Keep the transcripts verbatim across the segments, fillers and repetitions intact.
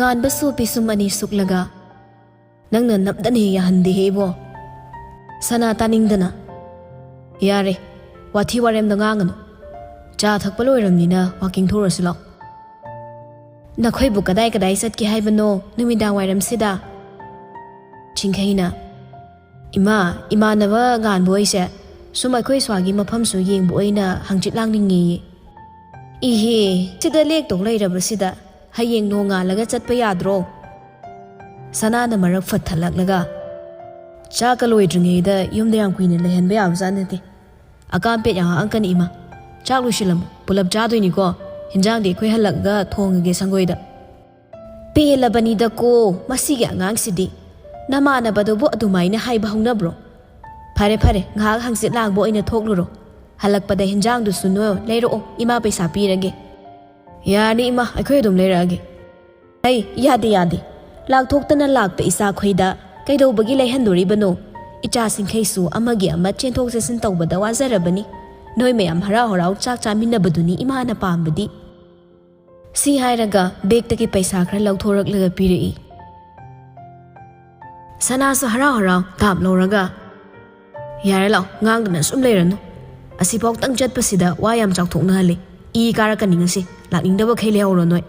ꯉꯥꯟꯕꯁꯨ ꯄꯤꯁꯨꯝ ꯑꯅꯤ ꯁꯨꯛꯂꯒ, "ꯅꯪꯅ ꯅꯝꯗꯅ ꯍꯦꯛ ꯌꯥꯍꯟꯗꯦꯍꯦ ꯏꯕꯣ꯫" ꯁꯅꯥ ꯇꯥꯅꯤꯡꯗꯅ, "ꯌꯥꯔꯦ, ꯋꯥꯊꯤ ꯋꯥꯔꯦꯝꯗ ꯉꯥꯡꯒꯅꯨ꯫ ꯆꯥ ꯊꯛꯄ ꯂꯣꯏꯔꯝꯅꯤꯅ ꯋꯥꯀꯤꯡ ꯊꯣꯛꯎꯔꯁꯤ ꯂꯥꯛꯑꯣ꯫" "ꯅꯈꯣꯏꯕꯨ ꯀꯗꯥꯏ ꯀꯗꯥꯏ ꯆꯠꯀꯦ ꯍꯥꯏꯕꯅꯣ ꯅꯨꯃꯤꯗꯥꯡ ꯋꯥꯏꯔꯝꯁꯤꯗ?" ꯆꯤꯡꯈꯩꯅ, "ꯏꯃꯥ, ꯏꯃꯥꯟꯅꯕ ꯉꯥꯟꯕ ꯍꯣꯏꯁꯦ ꯁꯨꯝ ꯑꯩꯈꯣꯏ ꯁ꯭ꯋꯥꯒꯤ ꯃꯐꯝꯁꯨ ꯌꯦꯡꯕ ꯑꯣꯏꯅ ꯍꯪꯆꯤꯠ ꯂꯥꯡꯅꯤꯡꯉꯦꯌꯦ꯫" "ꯏꯍꯦ, ꯁꯤꯗ ꯂꯦꯛꯇꯧ ꯂꯩꯔꯕꯁꯤꯗ ꯍꯌꯦꯡ ꯅꯣꯡꯉꯥꯜꯂꯒ ꯆꯠꯄ ꯌꯥꯗ꯭ꯔꯣ?" ꯁꯅꯥꯅ ꯃꯔꯛ ꯐꯠ ꯊꯠꯂꯛꯂꯒ, "ꯆꯥꯛꯀ ꯂꯣꯏꯗ꯭ꯔꯤꯉꯩꯗ ꯌꯨꯝꯗ ꯌꯥꯝ ꯀꯨꯏꯅ ꯂꯩꯍꯟꯕ ꯌꯥꯕꯖꯥꯠ ꯅꯠꯇꯦ꯫ ꯑꯀꯥꯝ ꯄꯦꯠ ꯌꯥꯝ ꯉꯥꯡꯉꯛꯀꯅꯤ ꯏꯃꯥ꯫ ꯆꯥꯛ ꯂꯣꯏꯁꯤꯜꯂꯝꯃꯣ, ꯄꯨꯂꯞ ꯆꯥꯗꯣꯏꯅꯤꯀꯣ꯫ ꯍꯤꯟꯖꯥꯡꯗꯤ ꯑꯩꯈꯣꯏ ꯍꯜꯂꯛꯑꯒ ꯊꯣꯡꯉꯒꯦ ꯁꯪꯒꯣꯏꯗ꯫" "ꯄꯦꯜꯂꯕꯅꯤꯗꯀꯣ ꯃꯁꯤꯒꯤ ꯑꯉꯥꯡꯁꯤꯗꯤ꯫ ꯅꯃꯥꯟꯅꯕꯗꯨꯕꯨ ꯑꯗꯨꯃꯥꯏꯅ ꯍꯥꯏꯕ ꯍꯧꯅꯕ꯭ꯔꯣ? ꯐꯔꯦ ꯐꯔꯦ, ꯉꯥꯏꯍꯥꯛ ꯍꯪꯆꯤꯠ ꯂꯥꯡꯕ ꯑꯣꯏꯅ ꯊꯣꯛꯂꯨꯔꯣ꯫ ꯍꯜꯂꯛꯄꯗ ꯍꯤꯟꯖꯥꯡꯗꯨꯁꯨ ꯅꯣꯏ ꯂꯩꯔꯛꯑꯣ, ꯏꯃꯥ ꯄꯩꯁꯥ ꯄꯤꯔꯒꯦ꯫" "ꯌꯥꯔꯅꯤ ꯏꯃꯥ, ꯑꯩꯈꯣꯏ ꯑꯗꯨꯝ ꯂꯩꯔꯛꯑꯒꯦ꯫" "ꯑꯩ, ꯌꯥꯗꯦ ꯌꯥꯗꯦ꯫ ꯂꯥꯛꯊꯣꯛꯇꯅ ꯂꯥꯛꯄ ꯏꯆꯥꯈꯣꯏꯗ ꯀꯩꯗꯧꯕꯒꯤ ꯂꯩꯍꯟꯗꯣꯔꯤꯕꯅꯣ? ꯏꯆꯥꯁꯤꯡꯈꯩꯁꯨ ꯑꯃꯒꯤ ꯑꯃ ꯆꯦꯟꯊꯣꯛ ꯆꯦꯟꯁꯤꯟ ꯇꯧꯕꯗ ꯋꯥꯖꯔꯕꯅꯤ꯫ ꯅꯣꯏ ꯃꯌꯥꯝ ꯍꯔꯥꯎ ꯍꯔꯥꯎ ꯆꯥꯛ ꯆꯥꯃꯤꯟꯅꯕꯗꯨꯅꯤ ꯏꯃꯥꯅ ꯄꯥꯝꯕꯗꯤ꯫" ꯁꯤ ꯍꯥꯏꯔꯒ ꯕꯦꯛꯇꯒꯤ ꯄꯩꯁꯥ ꯈꯔ ꯂꯧꯊꯣꯔꯛꯂꯒ ꯄꯤꯔꯛꯏ꯫ ꯁꯅꯥꯁꯨ ꯍꯔꯥꯎ ꯍꯔꯥꯎ ꯇꯥꯞ ꯂꯧꯔꯒ, "ꯌꯥꯔꯦ ꯂꯥꯛꯑꯣ, ꯉꯥꯡꯗꯅ ꯁꯨꯝ ꯂꯩꯔꯅꯨ꯫ ꯑꯁꯤꯐꯥꯎꯇꯪ ꯆꯠꯄꯁꯤꯗ ꯋꯥ ꯌꯥꯝ ꯆꯥꯎꯊꯣꯛꯅꯍꯜꯂꯤ꯫ ꯏ ꯀꯥꯔꯛꯀꯅꯤ ꯉꯁꯤ꯫ ꯂꯥꯛꯅꯤꯡꯗꯕꯈꯩ ꯂꯩꯍꯧꯔꯣ ꯅꯣꯏ꯫"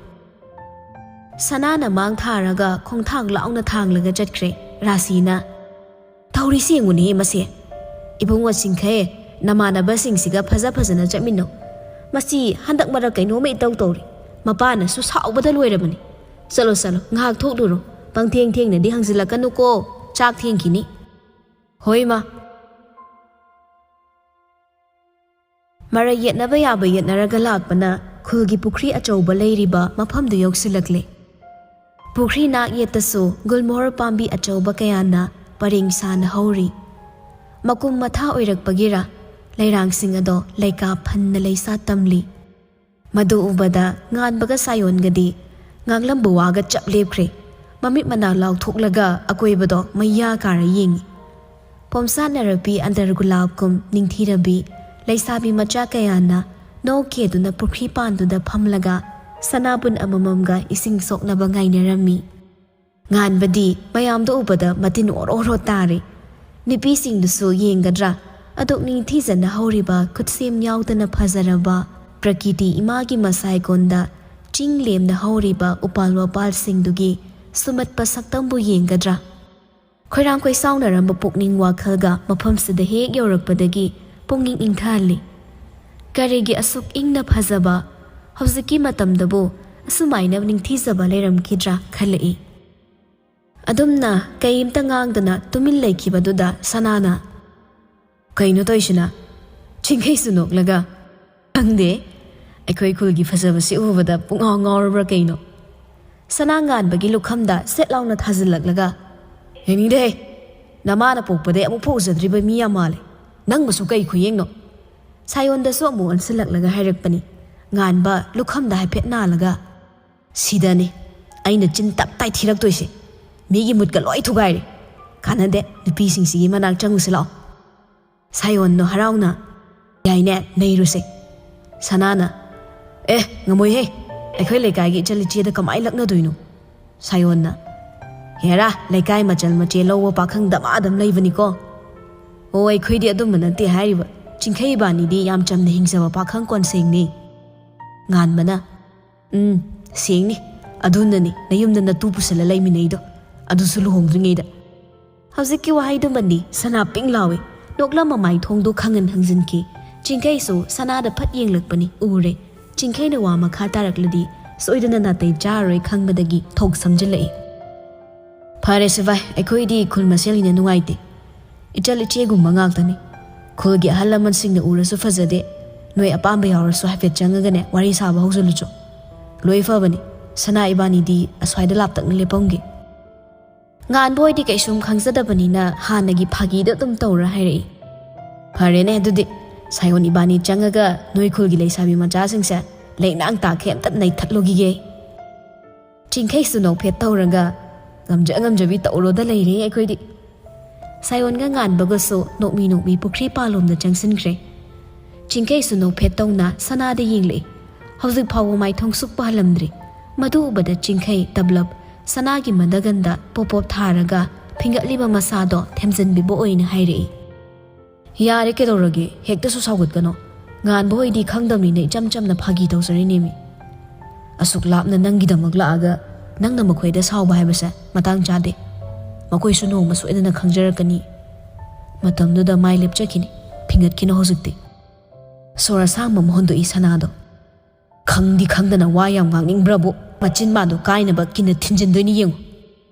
ꯁꯅꯥꯅ ꯃꯥꯡ ꯊꯥꯔꯒ ꯈꯣꯡꯊꯥꯡ ꯂꯥꯎꯅ ꯊꯥꯡꯂꯒ ꯆꯠꯈ꯭ꯔꯦ꯫ ꯔꯥꯁꯤꯅ, "ꯇꯧꯔꯤꯁꯤ ꯌꯦꯡꯉꯨꯅꯦ ꯃꯁꯦ꯫ ꯏꯕꯨꯡꯉꯣ ꯆꯤꯡꯈꯩ, ꯅꯃꯥꯟꯅꯕꯁꯤꯡꯁꯤꯒ ꯐꯖ ꯐꯖꯅ ꯆꯠꯃꯤꯟꯅꯧ꯫ ꯃꯁꯤ ꯍꯟꯗꯛ ꯃꯔꯛ ꯀꯩꯅꯣꯝꯃ ꯏꯇꯧ ꯇꯧꯔꯤ꯫ ꯃꯄꯥꯅꯁꯨ ꯁꯥꯎꯕꯗ ꯂꯣꯏꯔꯕꯅꯤ꯫ ꯆꯠꯂꯣ ꯆꯠꯂꯣ, ꯉꯥꯏꯍꯥꯛ ꯊꯣꯛꯂꯨꯔꯣ꯫ ꯄꯪꯊꯦꯡ ꯊꯦꯡꯅꯗꯤ ꯍꯪꯖꯤꯜꯂꯛꯀꯅꯨꯀꯣ, ꯆꯥꯛ ꯊꯦꯡꯈꯤꯅꯤ꯫" "ꯍꯣꯏ ꯏꯃꯥ꯫" ꯃꯔꯩ ꯌꯦꯠꯅꯕ ꯌꯥꯕ ꯌꯦꯠꯅꯔꯒ ꯂꯥꯛꯄꯅ ꯈꯨꯜꯒꯤ ꯄꯨꯈ꯭ꯔꯤ ꯑꯆꯧꯕ ꯂꯩꯔꯤꯕ ꯃꯐꯝꯗꯨ ꯌꯧꯁꯤꯜꯂꯛꯂꯦ꯫ ꯄꯨꯈ꯭ꯔꯤ ꯅꯥꯛ ꯌꯦꯠꯇꯁꯨ ꯒꯨꯜꯃꯣꯍꯣꯔ ꯄꯥꯝꯕꯤ ꯑꯆꯧꯕ ꯀꯌꯥꯅ ꯄꯔꯦꯡ ꯁꯥꯅ ꯍꯧꯔꯤ꯫ ꯃꯀꯨꯝ ꯃꯊꯥ ꯑꯣꯏꯔꯛꯄꯒꯤꯔ, ꯂꯩꯔꯥꯡꯁꯤꯡ ꯑꯗꯣ ꯂꯩꯀꯥ ꯐꯟꯅ ꯂꯩꯁꯥ ꯇꯝꯂꯤ꯫ ꯃꯗꯨ ꯎꯕꯗ ꯉꯥꯟꯕꯒ ꯁꯥꯌꯣꯟꯒꯗꯤ ꯉꯥꯡꯂꯝꯕ ꯋꯥꯒ ꯆꯞ ꯂꯦꯞꯈ꯭ꯔꯦ꯫ ꯃꯃꯤꯠ ꯃꯅꯥ ꯂꯥꯎꯊꯣꯛꯂꯒ ꯑꯀꯣꯏꯕꯗꯣ ꯃꯩꯌꯥ ꯀꯥꯔ ꯌꯦꯡꯉꯤ꯫ ꯄꯣꯝꯁꯥꯠ ꯅꯥꯔꯛꯄꯤ ꯑꯟꯗꯔ ꯒꯨꯂꯥꯞꯀꯨꯝ ꯅꯤꯡꯊꯤꯔꯕꯤ ꯂꯩꯁꯥꯕꯤ ꯃꯆꯥ ꯀꯌꯥꯅ ꯅꯣꯛ ꯈꯦꯗꯨꯅ ꯄꯨꯈ꯭ꯔꯤ ꯄꯥꯟꯗꯨꯗ ꯐꯝꯂꯒ ꯁꯅꯥꯕꯨꯟ ꯑꯃꯃꯝꯒ ꯏꯁꯤꯡ ꯁꯣꯛꯅꯕ ꯉꯥꯏꯅꯔꯝꯃꯤ꯫ ꯉꯥꯟꯕꯗꯤ ꯃꯌꯥꯝꯗꯣ ꯎꯕꯗ ꯃꯇꯤꯟ ꯑꯣꯔꯣ ꯑꯣꯔꯣ ꯇꯥꯔꯦ꯫ ꯅꯨꯄꯤꯁꯤꯡꯗꯨꯁꯨ ꯌꯦꯡꯒꯗ꯭ꯔꯥ? ꯑꯗꯨꯛ ꯅꯤꯡꯊꯤꯖꯅ ꯍꯧꯔꯤꯕ, ꯈꯨꯠꯁꯦꯝ ꯌꯥꯎꯗꯅ ꯐꯖꯔꯕ ꯄ꯭ꯔꯀꯤꯇꯤ ꯏꯃꯥꯒꯤ ꯃꯁꯥꯏꯀꯣꯟꯗ ꯆꯤꯡ ꯂꯦꯝꯅ ꯍꯧꯔꯤꯕ ꯎꯄꯥꯜ ꯋꯥꯄꯥꯜꯁꯤꯡꯗꯨꯒꯤ ꯁꯨꯝꯍꯠꯄ ꯁꯛꯇꯝꯕꯨ ꯌꯦꯡꯒꯗ꯭ꯔꯥ? ꯈꯣꯏꯔꯥꯡ ꯈꯣꯏꯁꯥꯎꯅꯔꯝꯕ ꯄꯨꯛꯅꯤꯡ ꯋꯥꯈꯜꯒ ꯃꯐꯝꯁꯤꯗ ꯍꯦꯛ ꯌꯧꯔꯛꯄꯗꯒꯤ ꯄꯨꯛꯅꯤꯡ ꯏꯪꯊꯍꯜꯂꯤ꯫ ꯀꯔꯤꯒꯤ ꯑꯁꯨꯛ ꯏꯪꯅ ꯐꯖꯕ ꯍꯧꯖꯤꯛꯀꯤ ꯃꯇꯝꯗꯕꯨ ꯑꯁꯨꯃꯥꯏꯅ ꯅꯤꯡꯊꯤꯖꯕ ꯂꯩꯔꯝꯈꯤꯗ꯭ꯔꯥ ꯈꯜꯂꯛꯏ꯫ ꯑꯗꯨꯝꯅ ꯀꯩꯝꯇ ꯉꯥꯡꯗꯅ ꯇꯨꯃꯤꯟ ꯂꯩꯈꯤꯕꯗꯨꯗ ꯁꯅꯥꯅ, "ꯀꯩꯅꯣ ꯇꯧꯏꯁꯤꯅ?" ꯆꯤꯡꯈꯩꯁꯨ ꯅꯣꯛꯂꯒ, "ꯈꯪꯗꯦ, ꯑꯩꯈꯣꯏ ꯈꯨꯜꯒꯤ ꯐꯖꯕꯁꯤ ꯎꯕꯗ ꯄꯨꯡꯉꯥꯎ ꯉꯥꯎꯔꯕ꯭ꯔꯥ ꯀꯩꯅꯣ?" ꯁꯅꯥ ꯉꯥꯟꯕꯒꯤ ꯂꯨꯈꯝꯗ ꯁꯦꯠ ꯂꯥꯎꯅ ꯊꯥꯖꯤꯜꯂꯛꯂꯒ, "ꯌꯦꯡꯅꯤꯡꯗꯦꯍꯦ, ꯅꯃꯥꯅ ꯄꯣꯛꯄꯗꯩ ꯑꯃꯨꯛꯐꯥꯎ ꯎꯖꯗ꯭ꯔꯤꯕ ꯃꯤ ꯌꯥꯝ ꯃꯥꯜꯂꯦ꯫ ꯅꯪꯕꯨꯁꯨ ꯀꯩ ꯈꯨꯌꯦꯡꯅꯣ?" ꯁꯥꯌꯣꯟꯗꯁꯨ ꯑꯃꯨꯛ ꯑꯣꯟꯁꯤꯜꯂꯛꯂꯒ ꯍꯥꯏꯔꯛꯄꯅꯤ꯫ ꯉꯥꯟꯕ ꯂꯨꯈꯝꯗ ꯍꯥꯏꯐꯦꯠ ꯅꯥꯜꯂꯒ, "ꯁꯤꯗꯅꯤ ꯑꯩꯅ ꯆꯤꯟ ꯇꯞ ꯇꯥꯏ ꯊꯤꯔꯛꯇꯣꯏꯁꯦ꯫ ꯃꯤꯒꯤ ꯃꯨꯠꯀ ꯂꯣꯏ ꯊꯨꯒꯥꯏꯔꯦ꯫ ꯀꯥꯟꯅꯗꯦ, ꯅꯨꯄꯤꯁꯤꯡꯁꯤꯒꯤ ꯃꯅꯥꯛ ꯆꯪꯉꯨꯁꯤ ꯂꯥꯛꯑꯣ꯫" ꯁꯥꯌꯣꯟꯗꯣ ꯍꯔꯥꯎꯅ, "ꯌꯥꯏꯅꯦ, ꯅꯩꯔꯨꯁꯦ꯫" ꯁꯅꯥꯅ, "ꯑꯦ, ꯉꯝꯃꯣꯏꯍꯦ, ꯑꯩꯈꯣꯏ ꯂꯩꯀꯥꯏꯒꯤ ꯏꯆꯜ ꯏꯆꯦꯗ ꯀꯃꯥꯏ ꯂꯛꯅꯗꯣꯏꯅꯣ?" ꯁꯥꯌꯣꯟꯅ, "ꯍꯦꯔꯥ, ꯂꯩꯀꯥꯏ ꯃꯆꯜ ꯃꯆꯦ ꯂꯧꯕ ꯄꯥꯈꯪ ꯗꯃꯥꯗꯝ ꯂꯩꯕꯅꯤꯀꯣ꯫ ꯑꯣ, ꯑꯩꯈꯣꯏꯗꯤ ꯑꯗꯨꯝꯕ ꯅꯠꯇꯦ ꯍꯥꯏꯔꯤꯕ, ꯆꯤꯡꯈꯩ ꯏꯕꯥꯅꯤꯗꯤ ꯌꯥꯝ ꯆꯝꯅ ꯍꯤꯡꯖꯕ ꯄꯥꯈꯪ ꯀꯣꯟꯁꯦꯡꯅꯤ꯫" ꯉꯥꯟꯕꯅ, "ꯎꯝ, ꯁꯦꯡꯅꯤ꯫ ꯑꯗꯨꯅꯅꯤ ꯅꯌꯨꯝꯗ ꯅꯇꯨ ꯄꯨꯁꯜꯂ ꯂꯩꯃꯤꯟꯅꯩꯗꯣ, ꯑꯗꯨꯁꯨ ꯂꯨꯍꯣꯡꯗ꯭ꯔꯤꯉꯩꯗ꯫" ꯍꯧꯖꯤꯛꯀꯤ ꯋꯥꯍꯩꯗꯨꯃꯅꯤ ꯁꯅꯥ ꯄꯤꯡ ꯂꯥꯎꯏ꯫ ꯅꯣꯛꯂꯝ ꯃꯃꯥꯏ ꯊꯣꯡꯗꯣ ꯈꯪꯍꯟ ꯍꯪꯖꯤꯟꯈꯤ꯫ ꯆꯤꯡꯈꯩꯁꯨ ꯁꯅꯥꯗ ꯐꯠ ꯌꯦꯡꯂꯛꯄꯅꯤ ꯎꯔꯦ꯫ ꯆꯤꯡꯈꯩꯅ ꯋꯥ ꯃꯈꯥ ꯇꯥꯔꯛꯂꯗꯤ ꯁꯣꯏꯗꯅ ꯅꯥꯇꯩ ꯆꯥꯔꯔꯣꯏ ꯈꯪꯕꯗꯒꯤ ꯊꯣꯛ ꯁꯝꯖꯤꯜꯂꯛꯏ꯫ "ꯐꯔꯦ ꯁꯤꯚꯥꯏ, ꯑꯩꯈꯣꯏꯗꯤ ꯈꯨꯜ ꯃꯁꯦꯜꯅꯤꯅ ꯅꯨꯡꯉꯥꯏꯇꯦ꯫ ꯏꯆꯜ ꯏꯆꯦꯒꯨꯝꯕ ꯉꯥꯛꯇꯅꯤ꯫ ꯈꯨꯜꯒꯤ ꯑꯍꯜ ꯂꯃꯟꯁꯤꯡꯅ ꯎꯔꯁꯨ ꯐꯖꯗꯦ꯫ ꯅꯣꯏ ꯑꯄꯥꯝꯕ ꯌꯥꯎꯔꯁꯨ ꯍꯥꯏꯐꯦꯠ ꯆꯪꯉꯒꯅꯦ ꯋꯥꯔꯤ ꯁꯥꯕ ꯍꯧꯖꯤꯜꯂꯨꯆꯣ꯫ ꯂꯣꯏ ꯐꯕꯅꯤ꯫ ꯁꯅꯥ ꯏꯕꯥꯅꯤꯗꯤ ꯑꯁ꯭ꯋꯥꯏꯗ ꯂꯥꯞꯇꯛꯅ ꯂꯦꯞꯄꯝꯒꯦ꯫" ꯉꯥꯟꯕ ꯍꯣꯏꯗꯤ ꯀꯩꯁꯨꯝ ꯈꯪꯖꯗꯕꯅꯤꯅ ꯍꯥꯟꯅꯒꯤ ꯐꯥꯒꯤꯗ ꯑꯗꯨꯝ ꯇꯧꯔ ꯍꯥꯏꯔꯛꯏ꯫ "ꯐꯔꯦꯅꯦ ꯑꯗꯨꯗꯤ, ꯁꯥꯌꯣꯟ ꯏꯕꯥꯅꯤ ꯆꯪꯉꯒ ꯅꯣꯏ ꯈꯨꯜꯒꯤ ꯂꯩꯁꯥꯕꯤ ꯃꯆꯥꯁꯤꯡꯁꯦ ꯂꯩꯅꯥꯡ ꯇꯥꯈꯩ ꯑꯝꯇ ꯅꯩꯊꯠꯂꯨꯈꯤꯒꯦ꯫" ꯆꯤꯡꯈꯩꯁꯨ ꯅꯣꯛꯐꯦꯠ ꯇꯧꯔꯒ, "ꯉꯝꯖ ꯉꯝꯖꯕꯤ ꯇꯧꯔꯣꯗ ꯂꯩꯔꯦ ꯑꯩꯈꯣꯏꯗꯤ꯫" ꯁꯥꯌꯣꯟꯒ ꯉꯥꯟꯕꯒꯁꯨ ꯅꯣꯛꯃꯤ ꯅꯣꯛꯃꯤ ꯄꯨꯈ꯭ꯔꯤ ꯄꯥꯂꯣꯝꯗ ꯆꯪꯁꯤꯟꯈ꯭ꯔꯦ꯫ ꯆꯤꯡꯈꯩꯁꯨ ꯅꯣꯛꯐꯦꯠ ꯇꯧꯅ ꯁꯅꯥꯗ ꯌꯦꯡꯂꯛꯏ꯫ ꯍꯧꯖꯤꯛ ꯐꯥꯎꯕ ꯃꯥꯏꯊꯣꯡ ꯁꯨꯛꯄ ꯍꯜꯂꯝꯗ꯭ꯔꯤ꯫ ꯃꯗꯨ ꯎꯕꯗ ꯆꯤꯡꯈꯩ ꯇꯞꯂꯞ ꯁꯅꯥꯒꯤ ꯃꯗꯒꯟꯗ ꯄꯣꯞ ꯄꯣꯞ ꯊꯥꯔꯒ ꯐꯤꯡꯒꯠꯂꯤꯕ ꯃꯁꯥꯗꯣ ꯊꯦꯝꯖꯤꯟꯕꯤꯕ ꯑꯣꯏꯅ ꯍꯥꯏꯔꯛꯏ꯫ "ꯌꯥꯔꯦ, ꯀꯩꯗꯧꯔꯒꯦ? ꯍꯦꯛꯇꯁꯨ ꯁꯥꯎꯒꯠꯀꯅꯣ꯫ ꯉꯥꯟꯕ ꯍꯣꯏꯗꯤ ꯈꯪꯗꯕꯅꯤꯅ ꯏꯆꯝ ꯆꯝꯅ ꯐꯥꯒꯤ ꯇꯧꯖꯔꯤꯅꯦꯃꯤ꯫ ꯑꯁꯨꯛ ꯂꯥꯞꯅ ꯅꯪꯒꯤꯗꯃꯛ ꯂꯥꯛꯑꯒ ꯅꯪꯅ ꯃꯈꯣꯏꯗ ꯁꯥꯎꯕ ꯍꯥꯏꯕꯁꯦ ꯃꯇꯥꯡ ꯆꯥꯗꯦ꯫ ꯃꯈꯣꯏꯁꯨ ꯅꯣꯡꯃ ꯁꯣꯏꯗꯅ ꯈꯪꯖꯔꯛꯀꯅꯤ꯫ ꯃꯇꯝꯗꯨꯗ ꯃꯥꯏ ꯂꯦꯞꯆꯈꯤꯅꯤ꯫ ꯐꯤꯡꯒꯠꯈꯤꯅꯨ ꯍꯧꯖꯤꯛꯇꯤ꯫" ꯁꯣꯔ ꯑꯁꯥꯡꯕ ꯑꯃ ꯍꯣꯟꯗꯣꯛꯏ ꯁꯅꯥꯗꯣ꯫ ꯈꯪꯗꯤ ꯈꯪꯗꯅ ꯋꯥ ꯌꯥꯝ ꯉꯥꯡꯅꯤꯡꯕ꯭ꯔꯕꯨ? ꯃꯆꯤꯟ ꯃꯥꯗꯣ ꯀꯥꯏꯅꯕ ꯀꯤꯟꯅ ꯊꯤꯟꯖꯤꯟꯗꯣꯏꯅꯤ, ꯌꯦꯡꯉꯨ꯫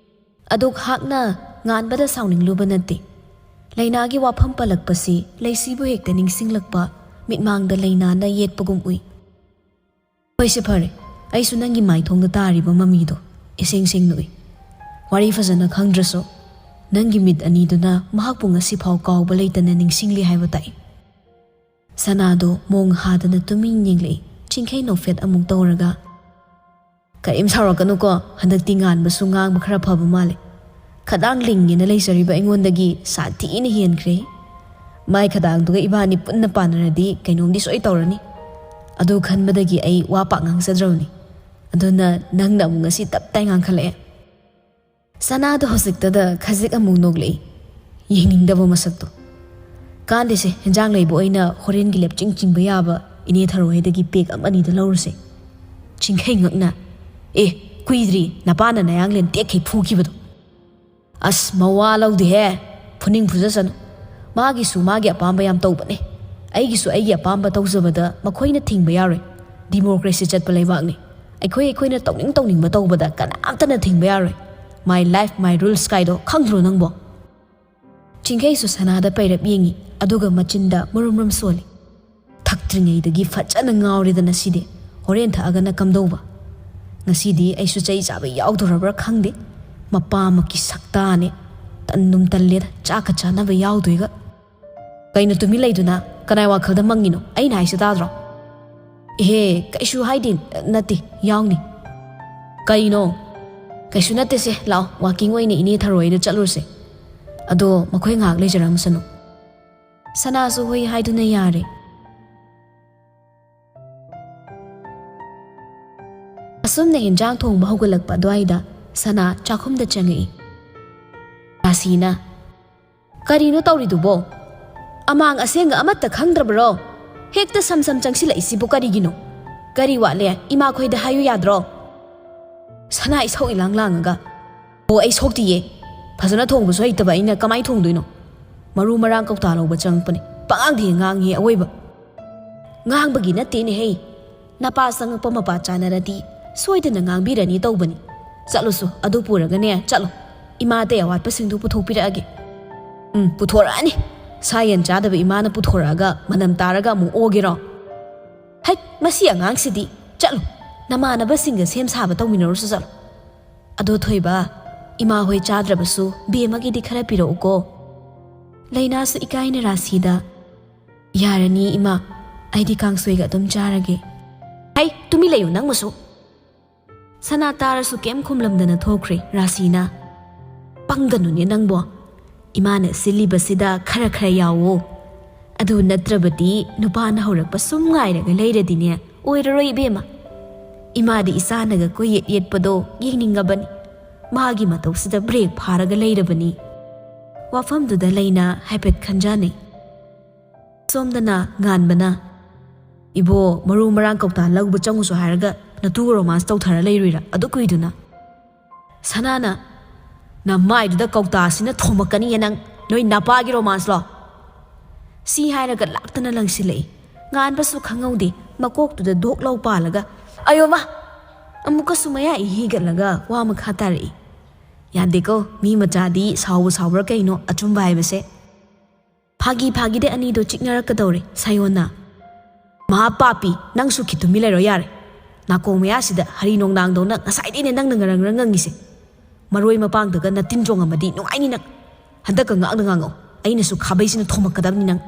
ꯑꯗꯨꯛ ꯍꯥꯛꯅ ꯉꯥꯟꯕꯗ ꯁꯥꯎꯅꯤꯡꯂꯨꯕ ꯅꯠꯇꯦ꯫ ꯂꯩꯅꯥꯒꯤ ꯋꯥꯐꯝ ꯄꯜꯂꯛꯄꯁꯤ ꯂꯩꯁꯤꯕꯨ ꯍꯦꯛꯇ ꯅꯤꯡꯁꯤꯡꯂꯛꯄ, ꯃꯤꯠꯃꯥꯡꯗ ꯂꯩꯅꯥꯅ ꯌꯦꯠꯄꯒꯨꯝ ꯎꯏ꯫ "ꯍꯣꯏꯁꯦ, ꯐꯔꯦ, ꯑꯩꯁꯨ ꯅꯪꯒꯤ ꯃꯥꯏꯊꯣꯡꯗ ꯇꯥꯔꯤꯕ ꯃꯃꯤꯗꯣ ꯏꯁꯦꯡ ꯁꯦꯡꯅ ꯎꯏ꯫ ꯋꯥꯔꯤ ꯐꯖꯅ ꯈꯪꯗ꯭ꯔꯁꯨ ꯅꯪꯒꯤ ꯃꯤꯠ ꯑꯅꯤꯗꯨꯅ ꯃꯍꯥꯛꯄꯨ ꯉꯁꯤꯐꯥꯎ ꯀꯥꯎꯕ ꯂꯩꯇꯅ ꯅꯤꯡꯁꯤꯡꯂꯤ ꯍꯥꯏꯕ ꯇꯥꯏ꯫" ꯁꯅꯥꯗꯣ ꯃꯣꯡ ꯍꯥꯗꯅ ꯇꯨꯃꯤꯟ ꯌꯦꯡꯂꯛꯏ꯫ ꯆꯤꯡꯈꯩ ꯅꯣꯛꯐꯦꯠ ꯑꯃꯨꯛ ꯇꯧꯔꯒ, "ꯀꯔꯤꯝ ꯁꯥꯎꯔꯛꯀꯅꯨꯀꯣ, ꯍꯟꯗꯛꯇꯤ ꯉꯥꯟꯕꯁꯨ ꯉꯥꯡꯕ ꯈꯔ ꯐꯕ ꯃꯥꯜꯂꯦ꯫ ꯈꯗꯥꯡ ꯂꯤꯡꯉꯦꯅ ꯂꯩꯖꯔꯤꯕ ꯑꯩꯉꯣꯟꯗꯒꯤ ꯁꯥꯊꯤꯅ ꯍꯦꯟꯈ꯭ꯔꯦ꯫ ꯃꯥꯏ ꯈꯗꯥꯡꯗꯨꯒ ꯏꯕꯥꯅꯤ ꯄꯨꯟꯅ ꯄꯥꯟꯅꯔꯗꯤ ꯀꯩꯅꯣꯝꯗꯤ ꯁꯣꯏ ꯇꯧꯔꯅꯤ꯫ ꯑꯗꯨ ꯈꯟꯕꯗꯒꯤ ꯑꯩ ꯋꯥ ꯄꯥꯛ ꯉꯥꯡꯖꯗ꯭ꯔꯕꯅꯤ꯫ ꯑꯗꯨꯅ ꯅꯪꯅ ꯑꯃꯨꯛ ꯉꯁꯤ ꯇꯞ ꯇꯥꯏ ꯉꯥꯡꯈꯠꯂꯛꯑꯦ꯫" ꯁꯅꯥꯗꯣ ꯍꯧꯖꯤꯛꯇꯗ ꯈꯖꯤꯛ ꯑꯃꯨꯛ ꯅꯣꯛꯂꯛꯏ, ꯌꯦꯡꯅꯤꯡꯗꯕ ꯃꯁꯛꯇꯣ꯫ "ꯀꯥꯟꯗꯦꯁꯦ, ꯍꯦꯟꯖꯥꯡ ꯂꯩꯕ ꯑꯣꯏꯅ ꯍꯣꯔꯦꯟꯒꯤ ꯂꯦꯞꯆꯤꯡ ꯆꯤꯡꯕ ꯌꯥꯕ ꯏꯅꯦ ꯊꯔꯣꯏꯗꯒꯤ ꯄꯦꯛ ꯑꯃ ꯑꯅꯤꯗ ꯂꯧꯔꯨꯁꯦ꯫" ꯆꯤꯡꯈꯩ ꯉꯛꯅ, "ꯑꯦ, ꯀꯨꯏꯗ꯭ꯔꯤ ꯅꯄꯥꯅ ꯅꯌꯥꯡꯂꯦꯟ ꯇꯦꯛꯈꯩ ꯐꯨꯈꯤꯕꯗꯣ꯫" "ꯑꯁ, ꯃꯋꯥ ꯂꯧꯗꯦꯍꯦ, ꯐꯨꯅꯤꯡ ꯐꯨꯖꯁꯅꯨ꯫ ꯃꯥꯒꯤꯁꯨ ꯃꯥꯒꯤ ꯑꯄꯥꯝꯕ ꯌꯥꯝ ꯇꯧꯕꯅꯦ꯫ ꯑꯩꯒꯤꯁꯨ ꯑꯩꯒꯤ ꯑꯄꯥꯝꯕ ꯇꯧꯖꯕꯗ ꯃꯈꯣꯏꯅ ꯊꯤꯡꯕ ꯌꯥꯔꯣꯏ꯫ ꯗꯤꯃꯣꯀ꯭ꯔꯦꯁꯤ ꯆꯠꯄ ꯂꯩꯕꯥꯛꯅꯤ꯫ ꯑꯩꯈꯣꯏ ꯑꯩꯈꯣꯏꯅ ꯇꯧꯅꯤꯡ ꯇꯧꯅꯤꯡꯕ ꯇꯧꯕꯗ ꯀꯅꯥꯝꯇꯅ ꯊꯤꯡꯕ ꯌꯥꯔꯣꯏ꯫ My life, my rules ꯀꯥꯏꯗꯣ ꯈꯪꯗ꯭ꯔꯣ ꯅꯪꯕꯣ?" ꯆꯤꯡꯈꯩꯁꯨ ꯁꯅꯥꯗ ꯄꯩꯔꯞ ꯌꯦꯡꯉꯤ, ꯑꯗꯨꯒ ꯃꯆꯤꯟꯗ ꯃꯨꯔꯨꯝ ꯃꯨꯔꯨꯝ ꯁꯣꯜꯂꯤ꯫ "ꯊꯛꯇ꯭ꯔꯤꯉꯩꯗꯒꯤ ꯐꯖꯅ ꯉꯥꯎꯔꯦꯗꯅ ꯁꯤꯗꯤ꯫ ꯍꯣꯔꯦꯟ ꯊꯛꯑꯒꯅ ꯀꯝꯗꯧꯕ? ꯉꯁꯤꯗꯤ ꯑꯩꯁꯨ ꯆꯩ ꯆꯥꯕ ꯌꯥꯎꯗꯣꯔꯕ꯭ꯔꯥ ꯈꯪꯗꯦ꯫ ꯃꯄꯥꯃꯛꯀꯤ ꯁꯛꯇꯥꯅꯦ꯫ ꯇꯟꯗꯨꯝ ꯇꯜꯂꯦꯗ, ꯆꯥꯛꯀ ꯆꯥꯅꯕ ꯌꯥꯎꯗꯣꯏꯒ꯫" "ꯀꯩꯅꯣ ꯇꯨꯃꯤꯟ ꯂꯩꯗꯨꯅ? ꯀꯅꯥꯏ ꯋꯥꯈꯜꯗ ꯃꯪꯉꯤꯅꯣ? ꯑꯩꯅ ꯍꯥꯏꯁꯦ ꯇꯥꯗ꯭ꯔꯣ?" "ꯏꯍꯦ, ꯀꯩꯁꯨ ꯍꯥꯏꯗꯦ, ꯅꯠꯇꯦ, ꯌꯥꯎꯅꯤ꯫" "ꯀꯩꯅꯣ?" "ꯀꯩꯁꯨ ꯅꯠꯇꯦꯁꯦ, ꯂꯥꯛꯑꯣ, ꯋꯥꯀꯤꯡ ꯑꯣꯏꯅ ꯏꯅꯦ ꯊꯔꯣꯏꯗ ꯆꯠꯂꯨꯔꯁꯦ꯫ ꯑꯗꯣ ꯃꯈꯣꯏ ꯉꯥꯏꯍꯥꯛ ꯂꯩꯖꯔꯝꯁꯅꯨ꯫" ꯁꯅꯥꯁꯨ ꯍꯣꯏ ꯍꯥꯏꯗꯨꯅ ꯌꯥꯔꯦ꯫ ꯑꯁꯨꯝꯅ ꯍꯦꯟꯖꯥꯡ ꯊꯣꯡꯕ ꯍꯧꯒꯠꯂꯛꯄ ꯑꯗꯨꯋꯥꯏꯗ ꯁꯅꯥ ꯆꯥꯛꯈꯨꯝꯗ ꯆꯪꯉꯛꯏ꯫ ꯔꯥꯁꯤꯅ, "ꯀꯔꯤꯅꯣ ꯇꯧꯔꯤꯗꯨꯕꯣ? ꯑꯃꯥꯡ ꯑꯁꯦꯡꯒ ꯑꯃꯠꯇ ꯈꯪꯗ꯭ꯔꯕꯔꯣ? ꯍꯦꯛꯇ ꯁꯝ ꯁꯝ ꯆꯪꯁꯤꯜꯂꯛꯏꯁꯤꯕꯨ ꯀꯔꯤꯒꯤꯅꯣ? ꯀꯔꯤ ꯋꯥꯠꯂꯦ? ꯏꯃꯥꯈꯣꯏꯗ ꯍꯥꯏꯌꯨ ꯌꯥꯗ꯭ꯔꯣ?" ꯁꯅꯥ ꯏꯁꯧ ꯏꯂꯥꯡ ꯂꯥꯡꯉꯒ, "ꯑꯣ, ꯑꯩ ꯁꯣꯛꯇꯤꯌꯦ꯫ ꯐꯖꯅ ꯊꯣꯡꯕꯁꯨ ꯍꯩꯇꯕ ꯑꯩꯅ ꯀꯃꯥꯏ ꯊꯣꯡꯗꯣꯏꯅꯣ? ꯃꯔꯨ ꯃꯔꯥꯡ ꯀꯧꯇꯥ ꯂꯧꯕ ꯆꯪꯉꯛꯄꯅꯦ꯫ ꯄꯉꯥꯡꯗ ꯍꯦꯛ ꯉꯥꯡꯉꯤꯍꯦ ꯑꯋꯣꯏꯕ꯫ ꯉꯥꯡꯕꯒꯤ ꯅꯠꯇꯦꯅꯦꯍꯦ꯫ ꯅꯄꯥ ꯆꯪꯉꯛꯄ ꯃꯄꯥ ꯆꯥꯅꯔꯗꯤ ꯁꯣꯏꯗꯅ ꯉꯥꯡꯕꯤꯔꯅꯤ ꯇꯧꯕꯅꯤ꯫ ꯆꯠꯂꯨꯁꯨ, ꯑꯗꯨ ꯄꯨꯔꯒꯅꯦ ꯆꯠꯂꯣ꯫ ꯏꯃꯥꯗꯩ ꯑꯋꯥꯠꯄꯁꯤꯡꯗꯨ ꯄꯨꯊꯣꯛꯄꯤꯔꯛꯑꯒꯦ꯫" "ꯎꯝ, ꯄꯨꯊꯣꯔꯛꯑꯅꯤ꯫ ꯁꯥ ꯌꯦꯟ ꯆꯥꯗꯕ ꯏꯃꯥꯅ ꯄꯨꯊꯣꯔꯛꯑꯒ ꯃꯅꯝ ꯇꯥꯔꯒ ꯑꯃꯨꯛ ꯑꯣꯒꯦꯔꯣ? ꯍꯩꯠ, ꯃꯁꯤ ꯑꯉꯥꯡꯁꯤꯗꯤ꯫ ꯆꯠꯂꯨ, ꯅꯃꯥꯟꯅꯕꯁꯤꯡꯒ ꯁꯦꯝ ꯁꯥꯕ ꯇꯧꯃꯤꯟꯅꯔꯨꯁꯨ ꯆꯠꯂꯨ꯫ ꯑꯗꯣ ꯊꯣꯏꯕ, ꯏꯃꯥ ꯍꯣꯏ ꯆꯥꯗ꯭ꯔꯕꯁꯨ ꯕꯦꯝꯃꯒꯤꯗꯤ ꯈꯔ ꯄꯤꯔꯛꯎꯀꯣ꯫" ꯂꯩꯅꯥꯁꯨ ꯏꯀꯥꯏꯅ ꯔꯥꯁꯤꯗ, "ꯌꯥꯔꯅꯤ ꯏꯃꯥ, ꯑꯩꯗꯤ ꯀꯥꯡꯁꯣꯏꯒ ꯑꯗꯨꯝ ꯆꯥꯔꯒꯦ꯫" "ꯍꯩ, ꯇꯨꯃꯤꯟ ꯂꯩꯌꯨ ꯅꯪꯕꯨꯁꯨ꯫" ꯁꯅꯥ ꯇꯥꯔꯁꯨ ꯀꯩꯝ ꯈꯨꯝꯂꯝꯗꯅ ꯊꯣꯛꯈ꯭ꯔꯦ ꯔꯥꯁꯤꯅ꯫ "ꯄꯪꯒꯅꯨꯅꯦ ꯅꯪꯕꯣ꯫ ꯏꯃꯥꯅ ꯁꯤꯜꯂꯤꯕꯁꯤꯗ ꯈꯔ ꯈꯔ ꯌꯥꯎꯋꯣ꯫ ꯑꯗꯨ ꯅꯠꯇ꯭ꯔꯕꯗꯤ ꯅꯨꯄꯥꯅ ꯍꯧꯔꯛꯄ ꯁꯨꯝ ꯉꯥꯏꯔꯒ ꯂꯩꯔꯗꯤꯅꯦ ꯑꯣꯏꯔꯔꯣꯏ ꯏꯕꯦꯝꯃ꯫ ꯏꯃꯥꯗꯤ ꯏꯆꯥꯅꯒ ꯀꯣꯏꯌꯦꯠ ꯌꯦꯠꯄꯗꯣ ꯌꯦꯡꯅꯤꯡꯉꯕꯅꯤ꯫ ꯃꯥꯒꯤ ꯃꯇꯧꯁꯤꯗ ꯕ꯭ꯔꯦꯛ ꯐꯥꯔꯒ ꯂꯩꯔꯕꯅꯤ꯫" ꯋꯥꯐꯝꯗꯨꯗ ꯂꯩꯅ ꯍꯥꯏꯐꯦꯠ ꯈꯟꯖꯥꯟꯅꯩ꯫ ꯁꯣꯝꯗꯅ ꯉꯥꯟꯕꯅ, "ꯏꯕꯣ, ꯃꯔꯨ ꯃꯔꯥꯡ ꯀꯧꯇꯥ ꯂꯧꯕ ꯆꯪꯉꯨꯁꯨ ꯍꯥꯏꯔꯒ ꯅꯇꯨꯒ ꯔꯣꯃꯥꯟꯁ ꯇꯧꯊꯔ ꯂꯩꯔꯨꯏꯔꯥ ꯑꯗꯨ ꯀꯨꯏꯗꯨꯅ?" ꯁꯅꯥꯅ, "ꯅꯃꯥꯏꯗꯨꯗ ꯀꯧꯇꯥꯁꯤꯅ ꯊꯣꯝꯃꯛꯀꯅꯤꯌꯦ ꯅꯪ, ꯅꯣꯏ ꯅꯄꯥꯒꯤ ꯔꯣꯃꯥꯟꯁꯂꯣ?" ꯁꯤ ꯍꯥꯏꯔꯒ ꯂꯥꯛꯇꯅ ꯂꯪꯁꯤꯜꯂꯛꯏ꯫ ꯉꯥꯟꯕꯁꯨ ꯈꯪꯍꯧꯗꯦ, ꯃꯀꯣꯛꯇꯨꯗ ꯙꯣꯛ ꯂꯥꯎ ꯄꯥꯜꯂꯒ, "ꯑꯌꯣ ꯃꯥ!" ꯑꯃꯨꯛꯀꯁꯨ ꯃꯌꯥ ꯏ ꯍꯤꯒꯠꯂꯒ ꯋꯥ ꯃꯈꯥ ꯇꯥꯔꯛꯏ꯫ ꯌꯥꯗꯦꯀꯣ, ꯃꯤ ꯃꯆꯥꯗꯤ ꯁꯥꯎꯕꯨ ꯁꯥꯎꯕ꯭ꯔꯥ ꯀꯩꯅꯣ, ꯑꯆꯨꯝꯕ ꯍꯥꯏꯕꯁꯦ꯫ ꯐꯥꯒꯤ ꯐꯥꯒꯤꯗ ꯑꯅꯤꯗꯣ ꯆꯤꯛꯅꯔꯛꯀꯗꯧꯔꯦ ꯁꯥꯌꯣꯟꯅ꯫ "ꯃꯍꯥ ꯄꯥꯄꯤ, ꯅꯪꯁꯨ ꯈꯤꯇꯨꯝꯃꯤ ꯂꯩꯔꯣ ꯌꯥꯔꯦ꯫ ꯅꯥꯀꯣꯡ ꯃꯌꯥꯁꯤꯗ ꯍꯔꯤ ꯅꯣꯡꯅꯥꯡꯗꯧꯅ ꯉꯁꯥꯏꯗꯩꯅꯦ ꯅꯪꯅ ꯉꯔꯪ ꯉꯔꯪ ꯉꯪꯉꯤꯁꯦ꯫ ꯃꯔꯣꯏ ꯃꯄꯥꯡꯗꯒ ꯅꯇꯤꯟ ꯆꯣꯡꯉꯝꯃꯗꯤ ꯅꯨꯡꯉꯥꯏꯅꯤ ꯅꯪ꯫ ꯍꯟꯗꯛꯀ ꯉꯥꯡꯗ ꯉꯥꯡꯉꯛꯑꯣ, ꯑꯩꯅꯁꯨ ꯈꯥꯕꯩꯁꯤꯅ ꯊꯣꯝꯃꯛꯀꯗꯕꯅꯤ ꯅꯪ꯫"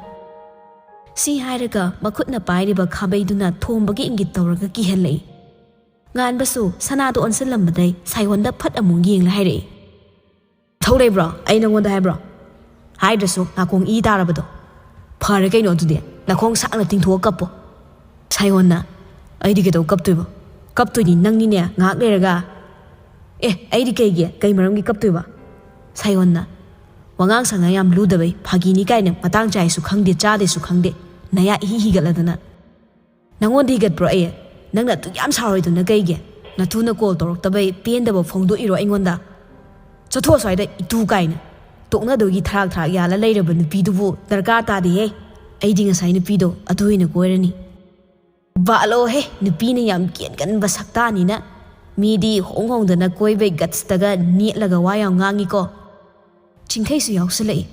ꯁꯤ ꯍꯥꯏꯔꯒ ꯃꯈꯨꯠꯅ ꯄꯥꯏꯔꯤꯕ ꯈꯥꯕꯩꯗꯨꯅ ꯊꯣꯝꯕꯒꯤ ꯏꯪꯒꯤꯠ ꯇꯧꯔꯒ ꯀꯤꯍꯜꯂꯛꯏ꯫ ꯉꯥꯟꯕꯁꯨ ꯁꯅꯥꯗꯣ ꯑꯣꯟꯁꯤꯜꯂꯝꯕꯗꯩ ꯁꯥꯌꯣꯟꯗ ꯐꯠ ꯑꯃꯨꯛ ꯌꯦꯡꯂ ꯍꯥꯏꯔꯛꯏ꯫ "ꯊꯧ ꯂꯩꯕ꯭ꯔꯣ? ꯑꯩ ꯅꯉꯣꯟꯗ ꯍꯥꯏꯕ꯭ꯔꯣ? ꯍꯥꯏꯗ꯭ꯔꯁꯨ ꯅꯥꯀꯣꯡ ꯏ ꯇꯥꯔꯕꯗꯣ꯫ ꯐꯔꯦ ꯀꯩꯅꯣ ꯑꯗꯨꯗꯤ, ꯅꯈꯣꯡ ꯁꯥꯡꯅ ꯇꯤꯡꯊꯣꯛꯑ ꯀꯞꯄꯣ꯫" ꯁꯥꯌꯣꯟꯅ, "ꯑꯩꯗꯤ ꯀꯩꯗꯧ ꯀꯞꯇꯣꯏꯕ? "ꯀꯞꯇꯣꯏꯅꯤ ꯅꯪꯅꯤꯅꯦ ꯉꯥꯏꯍꯥꯛ ꯂꯩꯔꯒ꯫ ꯑꯦ, ꯑꯩꯗꯤ ꯀꯩꯒꯤ? ꯀꯩ ꯃꯔꯝꯒꯤ ꯀꯞꯇꯣꯏꯕ?" ꯁꯥꯌꯣꯟꯅ꯫ "ꯋꯥꯉꯥꯡ ꯁꯉꯥꯡ ꯌꯥꯝ ꯂꯨꯗꯕꯩ, ꯐꯥꯒꯤꯅꯤ ꯀꯥꯏꯅ ꯃꯇꯥꯡ ꯆꯥꯏꯁꯨ ꯈꯪꯗꯦ, ꯆꯥꯗꯦꯁꯨ ꯈꯪꯗꯦ, ꯅꯌꯥ ꯏꯍꯤ ꯍꯤꯒꯠꯂꯗꯅ꯫ ꯅꯪꯉꯣꯟꯗ ꯍꯤꯒꯠꯄ꯭ꯔꯣ ꯑꯩ? ꯅꯪꯅ ꯑꯗꯨꯛ ꯌꯥꯝ ꯁꯥꯎꯔꯣꯏꯗꯨꯅ ꯀꯩꯒꯤ? ꯅꯇꯨꯅ ꯀꯣꯜ ꯇꯧꯔꯛꯇꯕꯩ ꯄꯦꯟꯗꯕ ꯐꯣꯡꯗꯣꯛꯏꯔꯣ ꯑꯩꯉꯣꯟꯗ? ꯆꯠꯊꯣꯛꯑꯣ ꯁ꯭ꯋꯥꯏꯗ, ꯏꯇꯨ ꯀꯥꯏꯅ꯫ ꯇꯣꯛꯅꯗꯣꯏꯒꯤ ꯊꯔꯥꯛ ꯊꯔꯥꯛ ꯌꯥꯜꯂ ꯂꯩꯔꯕ ꯅꯨꯄꯤꯗꯨꯕꯨ ꯗꯔꯀꯥꯔ ꯇꯥꯗꯦꯍꯦ꯫ ꯑꯩꯗꯤ ꯉꯁꯥꯏ ꯅꯨꯄꯤꯗꯣ ꯑꯗꯨ ꯑꯣꯏꯅ ꯀꯣꯏꯔꯅꯤ꯫" "ꯕꯥꯂꯣꯍꯦ, ꯅꯨꯄꯤꯅ ꯌꯥꯝ ꯀꯦꯟꯒꯟꯕ ꯁꯛꯇꯥꯅꯤꯅ꯫ ꯃꯤꯗꯤ ꯍꯣꯡ ꯍꯣꯡꯗꯅ ꯀꯣꯏꯕꯩ ꯒꯠꯁꯇꯒ ꯅꯦꯠꯂꯒ ꯋꯥ ꯌꯥꯝ ꯉꯥꯡꯉꯤꯀꯣ꯫" ꯆꯤꯡꯈꯩꯁꯨ ꯌꯥꯎꯁꯜꯂꯛꯏ꯫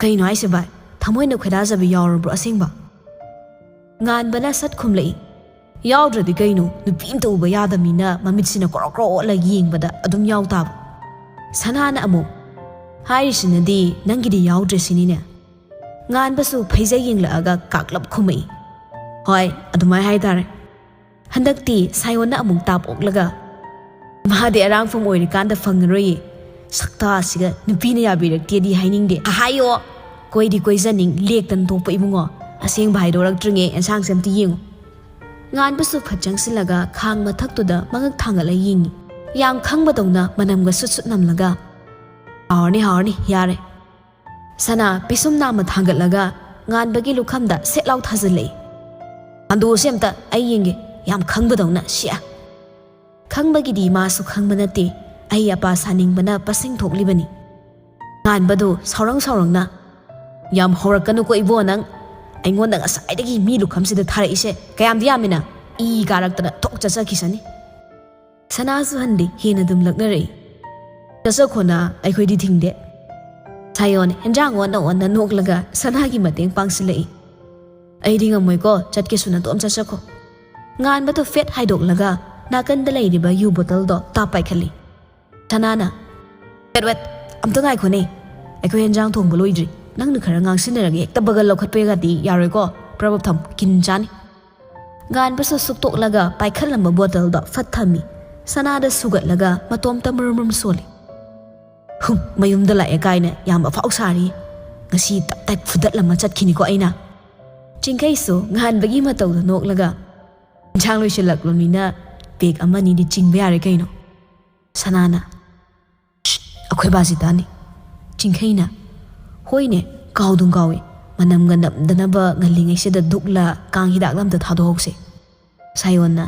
"ꯀꯩꯅꯣ ꯍꯥꯏꯁꯦ ꯚꯥꯏ? ꯊꯃꯣꯏꯅ ꯈꯣꯏꯗꯥꯖꯕ ꯌꯥꯎꯔꯕ꯭ꯔꯣ ꯑꯁꯦꯡꯕ?" ꯉꯥꯟꯕꯅ ꯁꯠ ꯈꯨꯝꯂꯛꯏ꯫ "ꯌꯥꯎꯗ꯭ꯔꯗꯤ ꯀꯩꯅꯣ, ꯅꯨꯄꯤ ꯑꯝꯇ ꯎꯕ ꯌꯥꯗꯕꯅꯤꯅ ꯃꯃꯤꯠꯁꯤꯅ ꯀ꯭ꯔꯣꯛ ꯀ꯭ꯔꯣꯛ ꯑꯣꯠꯂ ꯌꯦꯡꯕꯗ ꯑꯗꯨꯝ ꯌꯥꯎ ꯇꯥꯕ꯫" ꯁꯅꯥꯅ ꯑꯃꯨꯛ, "ꯍꯥꯏꯔꯤꯁꯤꯅꯗꯤ ꯅꯪꯒꯤꯗꯤ ꯌꯥꯎꯗ꯭ꯔꯦ ꯁꯤꯅꯤꯅꯦ?" ꯉꯥꯟꯕꯁꯨ ꯐꯩꯖꯩ ꯌꯦꯡꯂꯛꯑꯒ ꯀꯥꯛꯂꯞ ꯈꯨꯝꯃꯛꯏ꯫ "ꯍꯣꯏ, ꯑꯗꯨꯃꯥꯏ ꯍꯥꯏꯇꯥꯔꯦ꯫ ꯍꯟꯗꯛꯇꯤ ꯁꯥꯌꯣꯟꯅ ꯑꯃꯨꯛ ꯇꯥꯞ ꯑꯣꯛꯂꯒ, ꯃꯥꯗꯤ ꯑꯔꯥꯡꯐꯝ ꯑꯣꯏꯔꯤꯀꯥꯟꯗ ꯐꯪꯉꯔꯣꯏꯌꯦ꯫ ꯁꯛꯇꯥꯁꯤꯒ ꯅꯨꯄꯤꯅ ꯌꯥꯕꯤꯔꯛꯇꯦꯗꯤ ꯍꯥꯏꯅꯤꯡꯗꯦ꯫ ꯍꯥꯏꯌꯣ, ꯀꯣꯏꯗꯤ ꯀꯣꯏꯖꯅꯤꯡ, ꯂꯦꯛꯇꯅ ꯊꯣꯛꯄ ꯏꯕꯨꯡꯉꯣ꯫ ꯑꯁꯦꯡꯕ ꯍꯥꯏꯗꯣꯔꯛꯇ꯭ꯔꯤꯉꯩ ꯑꯦꯟꯁꯥꯡꯁꯦ ꯑꯝꯇ ꯌꯦꯡꯉꯨ꯫" ꯉꯥꯟꯕꯁꯨ ꯐꯠ ꯆꯪꯁꯤꯜꯂꯒ ꯈꯥꯡ ꯃꯊꯛꯇꯨꯗ ꯃꯉꯛ ꯊꯥꯡꯒꯠꯂ ꯌꯦꯡꯉꯤ꯫ ꯌꯥꯝ ꯈꯪꯕꯗꯧꯅ ꯃꯅꯝꯒ ꯁꯨꯠ ꯁꯨꯠ ꯅꯝꯂꯒ, "ꯍꯥꯎꯔꯅꯤ, ꯍꯥꯎꯔꯅꯤ, ꯌꯥꯔꯦ꯫" ꯁꯅꯥ ꯄꯤꯁꯨꯝ ꯅꯥꯝꯃ ꯊꯥꯡꯒꯠꯂꯒ ꯉꯥꯟꯕꯒꯤ ꯂꯨꯈꯝꯗ ꯁꯦꯠ ꯂꯥꯎ ꯊꯥꯖꯤꯜꯂꯛꯏ꯫ "ꯍꯟꯗꯣꯛꯑꯁꯤ ꯑꯝꯇ, ꯑꯩ ꯌꯦꯡꯒꯦ꯫ ꯌꯥꯝ ꯈꯪꯕꯗꯧꯅ, ꯁꯤꯌꯥ꯫" ꯈꯪꯕꯒꯤꯗꯤ ꯃꯥꯁꯨ ꯈꯪꯕ ꯅꯠꯇꯦ, ꯑꯍꯩ ꯑꯄꯥ ꯁꯥꯅꯤꯡꯕꯅ ꯄꯁꯤꯡ ꯊꯣꯛꯂꯤꯕꯅꯤ꯫ ꯉꯥꯟꯕꯗꯨ ꯁꯥꯎꯔꯪ ꯁꯥꯎꯔꯪꯅ, "ꯌꯥꯝ ꯍꯧꯔꯛꯀꯅꯨꯀꯣ ꯏꯕꯣ ꯅꯪ꯫ ꯑꯩꯉꯣꯟꯗ ꯉꯁꯥꯏꯗꯒꯤ ꯃꯤ ꯂꯨꯈꯝꯁꯤꯗ ꯊꯥꯔꯛꯏꯁꯦ ꯀꯌꯥꯝꯗꯤ ꯌꯥꯝꯃꯤꯅ? ꯏ ꯀꯥꯔꯛꯇꯅ ꯊꯣꯛ ꯆꯠꯆꯈꯤꯁꯅꯤ꯫" ꯁꯅꯥꯁꯨ ꯍꯟꯗꯦ, ꯍꯦꯟꯅ ꯑꯗꯨꯝ ꯂꯛꯅꯔꯛꯏ꯫ "ꯆꯠꯆꯈꯣꯅ, ꯑꯩꯈꯣꯏꯗꯤ ꯊꯤꯡꯗꯦ꯫" ꯁꯥꯌꯣꯟ ꯍꯦꯟꯖꯥꯡ ꯑꯣꯟꯅ ꯑꯣꯟꯅ ꯅꯣꯛꯂꯒ ꯁꯅꯥꯒꯤ ꯃꯇꯦꯡ ꯄꯥꯡꯁꯤꯜꯂꯛꯏ꯫ "ꯑꯩꯗꯤ ꯉꯝꯃꯣꯏꯀꯣ, ꯆꯠꯀꯦꯁꯨ ꯅꯇꯣꯝ ꯆꯠꯆꯈꯣ꯫" ꯉꯥꯟꯕꯗꯨ ꯐꯦꯠ ꯍꯥꯏꯗꯣꯛꯂꯒ ꯅꯥꯀꯟꯗ ꯂꯩꯔꯤꯕ ꯌꯨ ꯕꯣꯇꯜꯗꯣ ꯇꯥꯞ ꯄꯥꯏꯈꯠꯂꯤ꯫ ꯁꯅꯥꯅ, "ꯋꯦꯠ, ꯋꯦꯠ, ꯑꯝꯇ ꯉꯥꯏꯈꯣꯅꯦ꯫ ꯑꯩꯈꯣꯏ ꯍꯦꯟꯖꯥꯡ ꯊꯣꯡꯕ ꯂꯣꯏꯗ꯭ꯔꯤ꯫ ꯅꯪꯅ ꯈꯔ ꯉꯥꯡꯁꯤꯟꯅꯔꯒ ꯍꯦꯛꯇ ꯕꯒꯜ ꯂꯧꯈꯠꯄꯒꯗꯤ ꯌꯥꯔꯣꯏꯀꯣ꯫ ꯄ꯭ꯔꯕꯞ ꯊꯝ, ꯀꯤꯟ ꯆꯥꯅꯤ꯫" ꯉꯥꯟꯕꯁꯨ ꯁꯨꯛꯇꯣꯛꯂꯒ ꯄꯥꯏꯈꯠꯂꯝꯕ ꯕꯣꯇꯜꯗꯣ ꯐꯠ ꯊꯝꯃꯤ꯫ ꯁꯅꯥꯗ ꯁꯨꯒꯠꯂꯒ ꯃꯇꯣꯝꯇ ꯃꯔꯨꯝ ꯃꯔꯨꯝ ꯁꯣꯜꯂꯤ꯫ "ꯍꯨꯝ, ꯃꯌꯨꯝꯗ ꯂꯥꯛꯑꯦ ꯀꯥꯏꯅ ꯌꯥꯝ ꯑꯐꯥꯎ ꯁꯥꯔꯤ꯫ ꯉꯁꯤ ꯇꯞ ꯇꯥꯏ ꯐꯨꯗꯠꯂꯝꯃ ꯆꯠꯈꯤꯅꯤꯀꯣ ꯑꯩꯅ꯫" ꯆꯤꯡꯈꯩꯁꯨ ꯉꯥꯟꯕꯒꯤ ꯃꯇꯧꯗ ꯅꯣꯛꯂꯒ, ꯏꯟꯁꯥꯡ ꯂꯣꯏꯁꯤꯜꯂꯛꯂꯕꯅꯤꯅ ꯄꯦꯛ ꯑꯃꯅꯤꯗꯤ ꯆꯤꯡꯕ ꯌꯥꯔꯦ ꯀꯩꯅꯣ꯫ ꯁꯅꯥꯅ, "ꯁ꯭ꯠ, ꯑꯩꯈꯣꯏ ꯕꯥꯁꯤ ꯇꯥꯅꯤ꯫" ꯆꯤꯡꯈꯩꯅ, "ꯍꯣꯏꯅꯦ, ꯀꯥꯎꯗꯨꯝ ꯀꯥꯎꯏ꯫ ꯃꯅꯝꯒ ꯅꯝꯗꯅꯕ ꯉꯜꯂꯤꯉꯩꯁꯤꯗ ꯙꯨꯛꯂ ꯀꯥꯡ ꯍꯤꯗꯥꯛꯂ ꯑꯝꯇ ꯊꯥꯗꯣꯛꯍꯧꯁꯦ꯫" ꯁꯥꯌꯣꯟꯅ,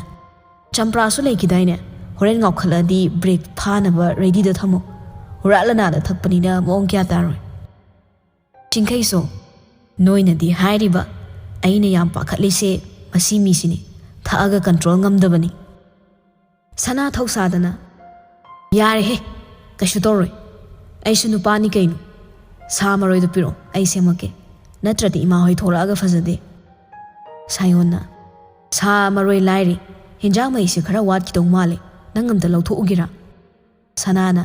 "ꯆꯝꯄ꯭ꯔꯥꯁꯨ ꯂꯩꯈꯤꯗꯥꯏꯅꯦ? ꯍꯣꯔꯦꯟ ꯉꯥꯎꯈꯠꯂꯛꯑꯗꯤ ꯕ꯭ꯔꯦꯛ ꯐꯥꯅꯕ ꯔꯦꯗꯤꯗ ꯊꯝꯃꯣ꯫ ꯍꯨꯔꯥꯟꯂ ꯅꯥꯗ ꯊꯛꯄꯅꯤꯅ ꯃꯑꯣꯡ ꯀꯌꯥ ꯇꯥꯔꯣꯏ꯫" ꯆꯤꯡꯈꯩꯁꯨ, "ꯅꯣꯏꯅꯗꯤ ꯍꯥꯏꯔꯤꯕ, ꯑꯩꯅ ꯌꯥꯝ ꯄꯥꯈꯠꯂꯤꯁꯦ ꯃꯁꯤ ꯃꯤꯁꯤꯅꯤ, ꯊꯛꯑꯒ ꯀꯟꯇ꯭ꯔꯣꯜ ꯉꯝꯗꯕꯅꯤ꯫" ꯁꯅꯥ ꯊꯧꯁꯥꯗꯅ, "ꯌꯥꯔꯦꯍꯦ, ꯀꯩꯁꯨ ꯇꯧꯔꯣꯏ꯫ ꯑꯩꯁꯨ ꯅꯨꯄꯥꯅꯤ ꯀꯩꯅꯣ꯫ ꯁꯥ ꯃꯔꯣꯏꯗꯣ ꯄꯤꯔꯛꯑꯣ, ꯑꯩ ꯁꯦꯝꯃꯛꯀꯦ꯫ ꯅꯠꯇ꯭ꯔꯗꯤ ꯏꯃꯥ ꯍꯣꯏ ꯊꯣꯛꯂꯛꯑꯒ ꯐꯖꯗꯦ꯫" ꯁꯥꯌꯣꯟꯅ, "ꯁꯥ ꯃꯔꯣꯏ ꯂꯥꯏꯔꯤ, ꯍꯦꯟꯖꯥꯡ ꯃꯍꯤꯁꯦ ꯈꯔ ꯋꯥꯠꯈꯤꯗꯧ ꯃꯥꯜꯂꯦ꯫ ꯅꯪ ꯑꯝꯇ ꯂꯧꯊꯣꯛꯎꯒꯦꯔꯥ?" ꯁꯅꯥꯅ,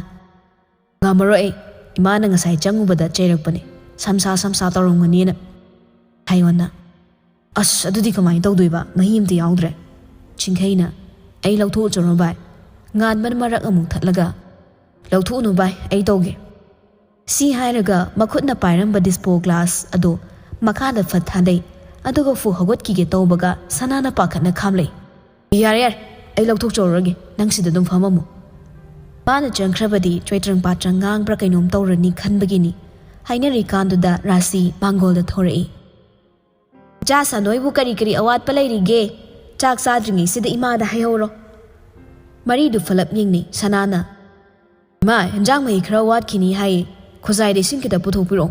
"ꯉꯝꯃꯔꯣꯏ ꯑꯩ꯫ ꯏꯃꯥꯅ ꯉꯁꯥꯏ ꯆꯪꯉꯨꯕꯗ ꯆꯩꯔꯛꯄꯅꯦ, ꯁꯝꯁꯥ ꯁꯝꯁꯥ ꯇꯧꯔꯝꯒꯅꯤꯅ꯫" ꯁꯥꯌꯣꯟꯅ, "ꯑꯁ, ꯑꯗꯨꯗꯤ ꯀꯃꯥꯏꯅ ꯇꯧꯗꯣꯏꯕ? ꯃꯍꯤ ꯑꯝꯇ ꯌꯥꯎꯗ꯭ꯔꯦ꯫" ꯆꯤꯡꯈꯩꯅ, "ꯑꯩ ꯂꯧꯊꯣꯛꯎꯆꯣꯔꯣ ꯚꯥꯏ?" ꯉꯥꯟꯕꯅ ꯃꯔꯛ ꯑꯃꯨꯛ ꯊꯠꯂꯒ, "ꯂꯧꯊꯣꯛꯎꯅꯨ ꯚꯥꯏ, ꯑꯩ ꯇꯧꯒꯦ꯫" ꯁꯤ ꯍꯥꯏꯔꯒ ꯃꯈꯨꯠꯅ ꯄꯥꯏꯔꯝꯕ ꯗꯤꯁꯄꯣ ꯒ꯭ꯂꯥꯁ ꯑꯗꯣ ꯃꯈꯥꯗ ꯐꯠ ꯊꯥꯗꯩ꯫ ꯑꯗꯨꯒ ꯐꯨ ꯍꯧꯒꯠꯈꯤꯒꯦ ꯇꯧꯕꯒ ꯁꯅꯥꯅ ꯄꯥꯈꯠꯅ ꯈꯥꯝꯂꯛꯏ꯫ "ꯌꯥꯔꯦ, ꯌꯥꯔꯦ, ꯑꯩ ꯂꯧꯊꯣꯛꯆꯔꯨꯔꯒꯦ, ꯅꯪ ꯁꯤꯗ ꯑꯗꯨꯝ ꯐꯝꯃꯝꯃꯣ꯫" ꯃꯥꯅ ꯆꯪꯈ꯭ꯔꯕꯗꯤ ꯆꯣꯏꯇ꯭ꯔꯪ ꯄꯥꯇ꯭ꯔꯪ ꯉꯥꯡꯕ꯭ꯔꯥ ꯀꯩꯅꯣꯝ ꯇꯧꯔꯅꯤ ꯈꯟꯕꯒꯤꯅꯤ꯫ ꯍꯥꯏꯅꯔꯤꯀꯥꯟꯗꯨꯗ ꯔꯥꯁꯤ ꯃꯥꯡꯒꯣꯜꯗ ꯊꯣꯔꯛꯏ꯫ "ꯏꯆꯥ ꯁꯥꯅꯣꯏꯕꯨ ꯀꯔꯤ ꯀꯔꯤ ꯑꯋꯥꯠꯄ ꯂꯩꯔꯤꯒꯦ? ꯆꯥꯛ ꯆꯥꯗ꯭ꯔꯤꯉꯩꯁꯤꯗ ꯏꯃꯥꯗ ꯍꯥꯏꯍꯧꯔꯣ꯫" ꯃꯔꯤꯗꯨ ꯐꯂꯞ ꯌꯦꯡꯅꯩ꯫ ꯁꯅꯥꯅ, "ꯏꯃꯥ, ꯍꯦꯟꯖꯥꯡ ꯃꯍꯤ ꯈꯔ ꯋꯥꯠꯈꯤꯅꯤ ꯍꯥꯏꯌꯦ, ꯈꯨꯖꯥꯏꯗ ꯏꯁꯤꯡ ꯈꯤꯇ ꯄꯨꯊꯣꯛꯄꯤꯔꯛꯑꯣ꯫"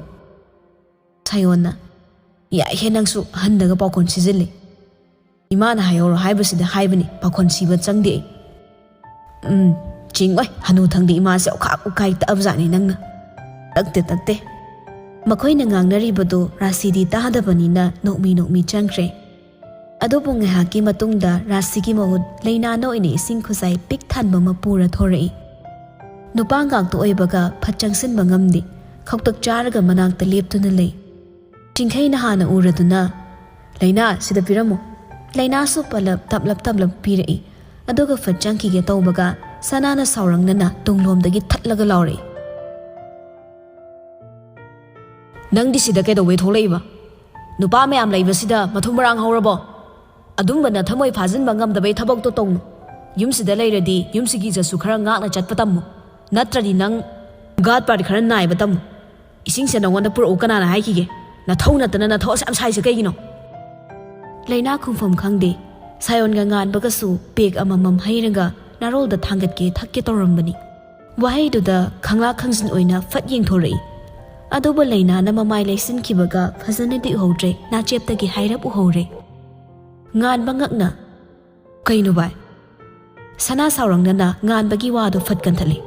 ꯁꯥꯌꯣꯟꯅ, "ꯌꯥꯏꯍꯦ ꯅꯪꯁꯨ, ꯑꯍꯟꯗꯒ ꯄꯥꯎꯈꯣꯟ ꯁꯤꯖꯤꯜꯂꯤ꯫ ꯏꯃꯥꯅ ꯍꯥꯏꯍꯧꯔꯣ ꯍꯥꯏꯕꯁꯤꯗ ꯍꯥꯏꯕꯅꯤ, ꯄꯥꯎꯈꯣꯟ ꯁꯤꯕ ꯆꯪꯗꯦ ꯑꯩ꯫" "ꯎꯝ, ꯆꯤꯡꯉꯣꯏ, ꯍꯅꯨꯊꯪꯗꯤ ꯏꯃꯥꯁꯦ ꯑꯣꯈꯥꯛ ꯎꯈꯥꯏ ꯇꯛꯑꯕꯖꯥꯠꯅꯤ ꯅꯪꯅ꯫" "ꯇꯛꯇꯦ, ꯇꯛꯇꯦ꯫" ꯃꯈꯣꯏꯅ ꯉꯥꯡꯅꯔꯤꯕꯗꯨ ꯔꯥꯁꯤꯗꯤ ꯇꯥꯗꯕꯅꯤꯅ ꯅꯣꯛꯃꯤ ꯅꯣꯛꯃꯤ ꯆꯪꯈ꯭ꯔꯦ꯫ ꯑꯗꯨꯕꯨ ꯉꯥꯏꯍꯥꯛꯀꯤ ꯃꯇꯨꯡꯗ ꯔꯥꯁꯤꯒꯤ ꯃꯍꯨꯠ ꯂꯩꯅꯥꯅ ꯑꯣꯏꯅ ꯏꯁꯤꯡ ꯈꯨꯖꯥꯏ ꯄꯤꯛ ꯊꯟꯕ ꯑꯃ ꯄꯨꯔ ꯊꯣꯔꯛꯏ꯫ ꯅꯨꯄꯥ ꯉꯥꯛꯇ ꯑꯣꯏꯕꯒ ꯐꯠ ꯆꯪꯁꯤꯟꯕ ꯉꯝꯗꯦ꯫ ꯈꯧꯇꯛ ꯆꯥꯔꯒ ꯃꯅꯥꯛꯇ ꯂꯦꯞꯇꯨꯅ ꯂꯩ꯫ ꯆꯤꯡꯈꯩꯅ ꯍꯥꯟꯅ ꯎꯔꯗꯨꯅ, "ꯂꯩꯅꯥ, ꯁꯤꯗ ꯄꯤꯔꯝꯃꯨ꯫" ꯂꯩꯅꯥꯁꯨ ꯄꯂꯞ ꯇꯞꯂꯞ ꯇꯞꯂꯞ ꯄꯤꯔꯛꯏ꯫ ꯑꯗꯨꯒ ꯐꯠ ꯆꯪꯈꯤꯒꯦ ꯇꯧꯕꯒ ꯁꯅꯥꯅ ꯁꯥꯎꯔꯪꯅꯅ ꯇꯨꯡꯂꯣꯝꯗꯒꯤ ꯊꯠꯂꯒ ꯂꯥꯎꯔꯛꯏ, "ꯅꯪꯗꯤ ꯁꯤꯗ ꯀꯩꯗꯧꯕꯩ ꯊꯣꯛꯂꯛꯏꯕ? ꯅꯨꯄꯥ ꯃꯌꯥꯝ ꯂꯩꯕꯁꯤꯗ ꯃꯊꯨꯝ ꯃꯔꯥꯡ ꯍꯧꯔꯕꯣ? ꯑꯗꯨꯝꯕ ꯅꯊꯃꯣꯏ ꯐꯥꯖꯤꯟꯕ ꯉꯝꯗꯕꯩ ꯊꯕꯛꯇꯣ ꯇꯧꯅꯨ꯫ ꯌꯨꯝꯁꯤꯗ ꯂꯩꯔꯗꯤ ꯌꯨꯝꯁꯤꯒꯤ ꯏꯖꯠꯁꯨ ꯈꯔ ꯉꯥꯛꯅ ꯆꯠꯄ ꯇꯝꯃꯨ꯫ ꯅꯠꯇ꯭ꯔꯗꯤ ꯅꯪ guard part ꯈꯔ ꯅꯥꯏꯕ ꯇꯝꯃꯨ꯫ ꯏꯁꯤꯡꯁꯦ ꯅꯉꯣꯟꯗ ꯄꯨꯔꯛꯎ ꯀꯅꯥꯅ ꯍꯥꯏꯈꯤꯒꯦ? ꯅꯊꯧ ꯅꯠꯇꯅ ꯅꯊꯧ ꯑꯁꯨꯛ ꯌꯥꯝ ꯁꯥꯏꯁꯦ ꯀꯩꯒꯤꯅꯣ? ꯂꯩꯅꯥ ꯈꯨꯝꯐꯝ ꯈꯪꯗꯦ꯫ ꯁꯥꯌꯣꯟꯒ ꯉꯥꯟꯕꯒꯁꯨ ꯄꯦꯛ ꯑꯃꯃꯝ ꯍꯩꯔꯒ ꯅꯥꯔꯣꯜꯗ ꯊꯥꯡꯒꯠꯀꯦ ꯊꯛꯀꯦ ꯇꯧꯔꯝꯕꯅꯤ꯫ ꯋꯥꯍꯩꯗꯨꯗ ꯈꯪꯂꯥꯛ ꯈꯪꯖꯤꯟ ꯑꯣꯏꯅ ꯐꯠ ꯌꯦꯡꯊꯣꯔꯛꯏ꯫ ꯑꯗꯨꯕꯨ ꯂꯩꯅꯥꯅ ꯃꯃꯥꯏ ꯂꯩꯁꯤꯟꯈꯤꯕꯒ ꯐꯖꯅꯗꯤ ꯎꯍꯧꯗ꯭ꯔꯦ, ꯅꯥꯆꯦꯞꯇꯒꯤ ꯍꯥꯏꯔꯞ ꯎꯍꯧꯔꯦ꯫ ꯉꯥꯟꯕ ꯉꯛꯅ, "ꯀꯩꯅꯣ ꯚꯥꯏ?" ꯁꯅꯥ ꯁꯥꯎꯔꯪꯅꯅ ꯉꯥꯟꯕꯒꯤ ꯋꯥꯗꯨ ꯐꯠ ꯀꯟꯊꯠꯂꯤ꯫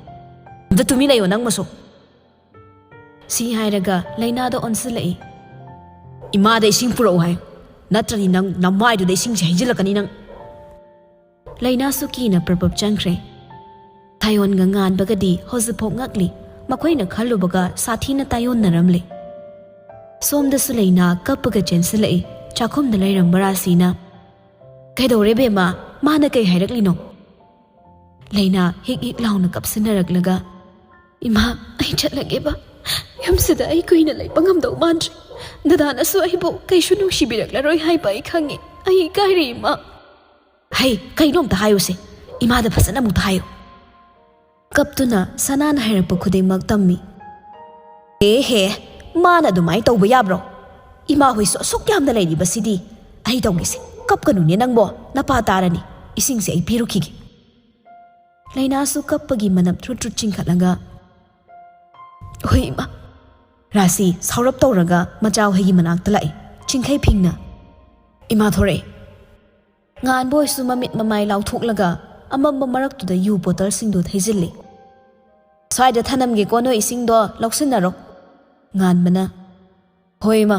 "ꯑꯝꯇ ꯇꯨꯃꯤꯟ ꯂꯩꯌꯣ ꯅꯪ ꯃꯁꯨ!" ꯁꯤ ꯍꯥꯏꯔꯒ ꯂꯩꯅꯥꯗ ꯑꯣꯟꯁꯤꯜꯂꯛꯏ꯫ "ꯏꯃꯥꯗ ꯏꯁꯤꯡ ꯄꯨꯔꯛꯎ ꯍꯥꯏ, ꯅꯠꯇ꯭ꯔꯗꯤ ꯅꯪ ꯅꯃꯥꯏꯗꯨꯗ ꯏꯁꯤꯡꯁꯦ ꯍꯩꯖꯤꯜꯂꯛꯀꯅꯤ ꯅꯪ!" ꯂꯩꯅꯥꯁꯨ ꯀꯤꯅ ꯄ꯭ꯔꯄꯞ ꯆꯪꯈ꯭ꯔꯦ꯫ ꯁꯥꯌꯣꯟꯒ ꯉꯥꯟꯕꯒꯗꯤ ꯍꯧꯖꯤꯛꯐꯥꯎ ꯉꯛꯂꯤ꯫ ꯃꯈꯣꯏꯅ ꯈꯜꯂꯨꯕꯒ ꯁꯥꯊꯤꯅ ꯇꯥꯏꯌꯣꯟꯅꯔꯝꯂꯦ꯫ ꯁꯣꯝꯗꯁꯨ ꯂꯩꯅꯥ ꯀꯞꯄꯒ ꯆꯦꯟꯁꯤꯜꯂꯛꯏ꯫ ꯆꯥꯛꯈꯨꯝꯗ ꯂꯩꯔꯝꯕ ꯔꯥꯁꯤꯅ, "ꯀꯩꯗꯧꯔꯦ ꯕꯦꯝꯃ? ꯃꯥꯅ ꯀꯩ ꯍꯥꯏꯔꯛꯂꯤꯅꯣ?" ꯂꯩꯅꯥ ꯍꯤꯛ ꯍꯤꯛ ꯂꯥꯎꯅ ꯀꯞꯁꯤꯟꯅꯔꯛꯂꯒ, "ꯏꯃꯥ, ꯑꯩ ꯆꯠꯂꯒꯦꯕ꯫ ꯌꯨꯝꯁꯤꯗ ꯑꯩ ꯀꯨꯏꯅ ꯂꯩꯕ ꯉꯝꯗꯧ ꯃꯥꯟꯗ꯭ꯔꯦ꯫ ꯗꯗꯥꯅꯁꯨ ꯑꯩꯕꯨ ꯀꯩꯁꯨ ꯅꯨꯡꯁꯤꯕꯤꯔꯛꯂꯔꯣꯏ ꯍꯥꯏꯕ ꯑꯩ ꯈꯪꯉꯤ꯫ ꯑꯩ ꯏꯀꯥꯏꯔꯦ, ꯏꯃꯥ꯫" "ꯍꯩ, ꯀꯩꯅꯣ ꯑꯝꯇ ꯍꯥꯏꯌꯨꯁꯦ꯫ ꯏꯃꯥꯗ ꯐꯖꯅ ꯑꯃꯨꯛꯇ ꯍꯥꯏꯌꯨ꯫" ꯀꯞꯇꯨꯅ ꯁꯅꯥꯅ ꯍꯥꯏꯔꯛꯄ ꯈꯨꯗꯤꯡꯃꯛ ꯇꯝꯃꯤ꯫ "ꯑꯦ ꯍꯦ, ꯃꯥꯅ ꯑꯗꯨꯃꯥꯏꯅ ꯇꯧꯕ ꯌꯥꯕ꯭ꯔꯣ? ꯏꯃꯥ ꯍꯣꯏꯁꯨ ꯑꯁꯨꯛ ꯌꯥꯝꯅ ꯂꯩꯔꯤꯕꯁꯤꯗꯤ꯫ ꯑꯩ ꯇꯧꯒꯦꯁꯦ, ꯀꯞꯀꯅꯨꯅꯦ ꯅꯪꯕꯣ, ꯅꯄꯥ ꯇꯥꯔꯅꯤ꯫ ꯏꯁꯤꯡꯁꯦ ꯑꯩ ꯄꯤꯔꯨꯈꯤꯒꯦ꯫" ꯂꯩꯅꯥꯁꯨ ꯀꯞꯄꯒꯤ ꯃꯅꯞ ꯊ꯭ꯔꯨꯠ ꯊ꯭ꯔꯨꯠ ꯆꯤꯡꯈꯠꯂꯒ, "ꯍꯣꯏ ꯏꯃꯥ꯫" ꯔꯥꯁꯤ ꯁꯥꯎꯔꯞ ꯇꯧꯔꯒ ꯃꯆꯥ ꯍꯣꯏꯒꯤ ꯃꯅꯥꯛꯇ ꯂꯥꯛꯏ, ꯆꯤꯡꯈꯩ ꯐꯤꯡꯅ꯫ "ꯏꯃꯥ ꯊꯣꯔꯛꯑꯦ꯫" ꯉꯥꯟꯕ ꯍꯣꯏꯁꯨ ꯃꯃꯤꯠ ꯃꯃꯥꯏ ꯂꯥꯎꯊꯣꯛꯂꯒ ꯑꯃꯝꯕ ꯃꯔꯛꯇꯨꯗ ꯌꯨ ꯕꯣꯇꯜꯁꯤꯡꯗꯨ ꯊꯩꯖꯤꯜꯂꯤ꯫ "ꯁ꯭ꯋꯥꯏꯗ ꯊꯅꯝꯒꯦꯀꯣ, ꯅꯣꯏ ꯏꯁꯤꯡꯗꯣ ꯂꯧꯁꯤꯟꯅꯔꯣ꯫" ꯉꯥꯟꯕꯅ, "ꯍꯣꯏ, ꯏꯃꯥ꯫"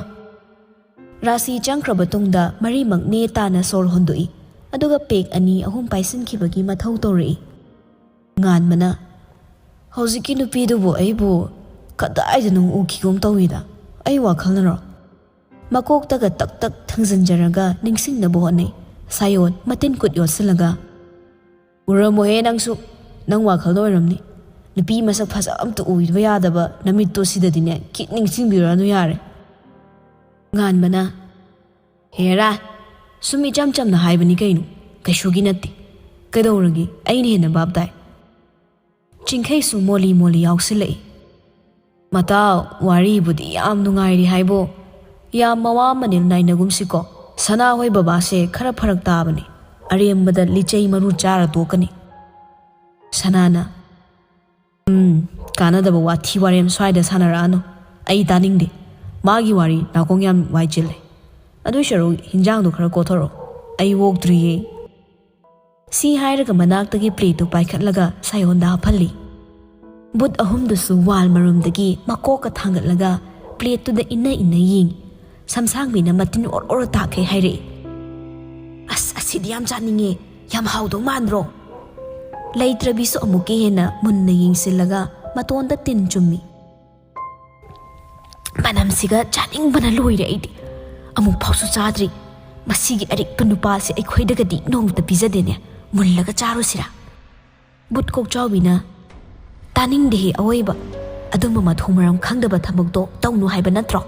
ꯔꯥꯁꯤ ꯆꯪꯈ꯭ꯔꯕ ꯇꯨꯡꯗ ꯃꯔꯤꯃꯛ ꯅꯦ ꯇꯥꯅ ꯁꯣꯔ ꯍꯣꯟꯗꯣꯛꯏ, ꯑꯗꯨꯒ ꯄꯦꯛ ꯑꯅꯤ ꯑꯍꯨꯝ ꯄꯥꯏꯁꯤꯟꯈꯤꯕꯒꯤ ꯃꯊꯧ ꯇꯧꯔꯛꯏ꯫ ꯉꯥꯟꯕꯅ, "ꯍꯧꯖꯤꯛꯀꯤ ꯅꯨꯄꯤꯗꯨꯕꯨ ꯑꯩꯕꯨ ꯀꯗꯥꯏꯗꯅꯣ ꯎꯈꯤꯒꯨꯝ ꯇꯧꯏꯗ, ꯑꯩ ꯋꯥꯈꯜꯅꯔꯣ?" ꯃꯀꯣꯛꯇꯒ ꯇꯛ ꯇꯛ ꯊꯥꯡꯖꯤꯟꯖꯔꯒ ꯅꯤꯡꯁꯤꯡꯅꯕ ꯍꯣꯠꯅꯩ꯫ ꯁꯥꯌꯣꯟ ꯃꯇꯤꯟ ꯀꯨꯠ ꯌꯣꯠꯁꯤꯜꯂꯒ, "ꯎꯔꯝꯃꯣꯍꯦ ꯅꯪꯁꯨ, ꯅꯪ ꯋꯥꯈꯜꯗ ꯑꯣꯏꯔꯝꯅꯤ꯫ ꯅꯨꯄꯤ ꯃꯁꯛ ꯐꯖꯕ ꯑꯝꯇ ꯎꯕ ꯌꯥꯗꯕ ꯅꯃꯤꯠꯇꯣ ꯁꯤꯗꯗꯤꯅꯦ ꯀꯤꯠ ꯅꯤꯡꯁꯤꯡꯕꯤꯔꯅꯨ ꯌꯥꯔꯦ꯫" ꯉꯥꯟꯕꯅ, "ꯍꯦꯔꯥ, "ꯁꯨꯝ ꯏꯆꯝ ꯆꯝꯅ ꯍꯥꯏꯕꯅꯤ ꯀꯩꯅꯣ, ꯀꯩꯁꯨꯒꯤ ꯅꯠꯇꯦ꯫ ꯀꯩꯗꯧꯔꯒꯦ? ꯑꯩꯅ ꯍꯦꯟꯅ ꯚꯥꯞ ꯇꯥꯏ꯫" ꯆꯤꯡꯈꯩꯁꯨ ꯃꯣꯜꯂꯤ ꯃꯣꯜꯂꯤ ꯌꯥꯎꯁꯤꯜꯂꯛꯏ꯫ "ꯃꯇꯥꯎ, ꯋꯥꯔꯤꯕꯨꯗꯤ ꯌꯥꯝ ꯅꯨꯡꯉꯥꯏꯔꯤ ꯍꯥꯏꯕꯣ꯫ ꯌꯥꯝ ꯃꯋꯥ ꯃꯅꯤꯜ ꯅꯥꯏꯅꯒꯨꯝꯁꯤꯀꯣ꯫ ꯁꯅꯥ ꯍꯣꯏ ꯕꯕꯥꯁꯦ ꯈꯔ ꯐꯔꯛ ꯇꯥꯕꯅꯤ꯫ ꯑꯔꯦꯝꯕꯗ ꯂꯤꯆꯩ ꯃꯔꯨ ꯆꯥꯔ ꯇꯣꯛꯀꯅꯤ꯫" ꯁꯅꯥꯅ, "ꯎꯝ, ꯀꯥꯟꯅꯗꯕ ꯋꯥꯊꯤ ꯋꯥꯔꯦꯝ ꯁ꯭ꯋꯥꯏꯗ ꯁꯥꯟꯅꯔꯛꯑꯅꯨ꯫ ꯑꯩ ꯇꯥꯅꯤꯡꯗꯦ꯫ ꯃꯥꯒꯤ ꯋꯥꯔꯤ ꯅꯥꯀꯣꯡ ꯌꯥꯝ ꯋꯥꯏ ꯆꯤꯜꯂꯦ꯫ ꯑꯗꯨꯏ ꯁꯔꯨꯛ ꯍꯤꯟꯖꯥꯡꯗꯣ ꯈꯔ ꯀꯣꯊꯣꯔꯛꯑꯣ꯫ ꯑꯩ ꯑꯣꯛꯇ꯭ꯔꯤꯌꯦ꯫" ꯁꯤ ꯍꯥꯏꯔꯒ ꯃꯅꯥꯛꯇꯒꯤ ꯄ꯭ꯂꯦꯠꯇꯨ ꯄꯥꯏꯈꯠꯂꯒ ꯁꯥꯏꯑꯣꯟꯗ ꯍꯥꯞꯍꯜꯂꯤ꯫ ꯕꯨꯠ ꯑꯍꯨꯝꯗꯨꯁꯨ ꯋꯥꯜ ꯃꯔꯨꯝꯗꯒꯤ ꯃꯀꯣꯛꯀ ꯊꯥꯡꯒꯠꯂꯒ ꯄ꯭ꯂꯦꯠꯇꯨꯗ ꯏꯟꯅ ꯏꯟꯅ ꯌꯦꯡꯉꯤ꯫ ꯁꯝꯁꯥꯡꯕꯤꯅ ꯃꯇꯤꯟ ꯑꯣꯔ ꯑꯣꯔ ꯇꯥꯈꯩ ꯍꯥꯏꯔꯛꯏ, "ꯑꯁ, ꯑꯁꯤꯗꯤ ꯌꯥꯝ ꯆꯥꯅꯤꯡꯉꯦ꯫ ꯌꯥꯝ ꯍꯥꯎꯗꯧ ꯃꯥꯟꯗ꯭ꯔꯣ?" ꯂꯩꯇ꯭ꯔꯕꯤꯁꯨ ꯑꯃꯨꯛꯀ ꯍꯦꯟꯅ ꯃꯨꯟꯅ ꯌꯦꯡꯁꯤꯜꯂꯒ ꯃꯇꯣꯟꯗ ꯇꯤꯟ ꯆꯨꯝꯃꯤ꯫ "ꯃꯅꯝꯁꯤꯒ ꯆꯥꯅꯤꯡꯕꯅ ꯂꯣꯏꯔꯦ ꯑꯩꯗꯤ꯫ ꯑꯃꯨꯛ ꯐꯥꯎꯁꯨ ꯆꯥꯗ꯭ꯔꯤ꯫ ꯃꯁꯤꯒꯤ ꯑꯔꯤꯛꯄ ꯅꯨꯄꯥꯁꯦ ꯑꯩꯈꯣꯏꯗꯒꯗꯤ ꯅꯣꯡꯃꯇ ꯄꯤꯖꯗꯦꯅꯦ꯫ ꯃꯨꯜꯂꯒ ꯆꯥꯔꯨꯁꯤꯔꯥ?" ꯕꯨꯠ ꯀꯣꯛꯆꯥꯎꯕꯤꯅ, "ꯇꯥꯅꯤꯡꯗꯦꯍꯦ ꯑꯋꯣꯏꯕ꯫ ꯑꯗꯨꯝꯕ ꯃꯊꯣꯡ ꯃꯔꯝ ꯈꯪꯗꯕ ꯊꯕꯛꯇꯣ ꯇꯧꯅꯨ ꯍꯥꯏꯕ ꯅꯠꯇ꯭ꯔꯣ?"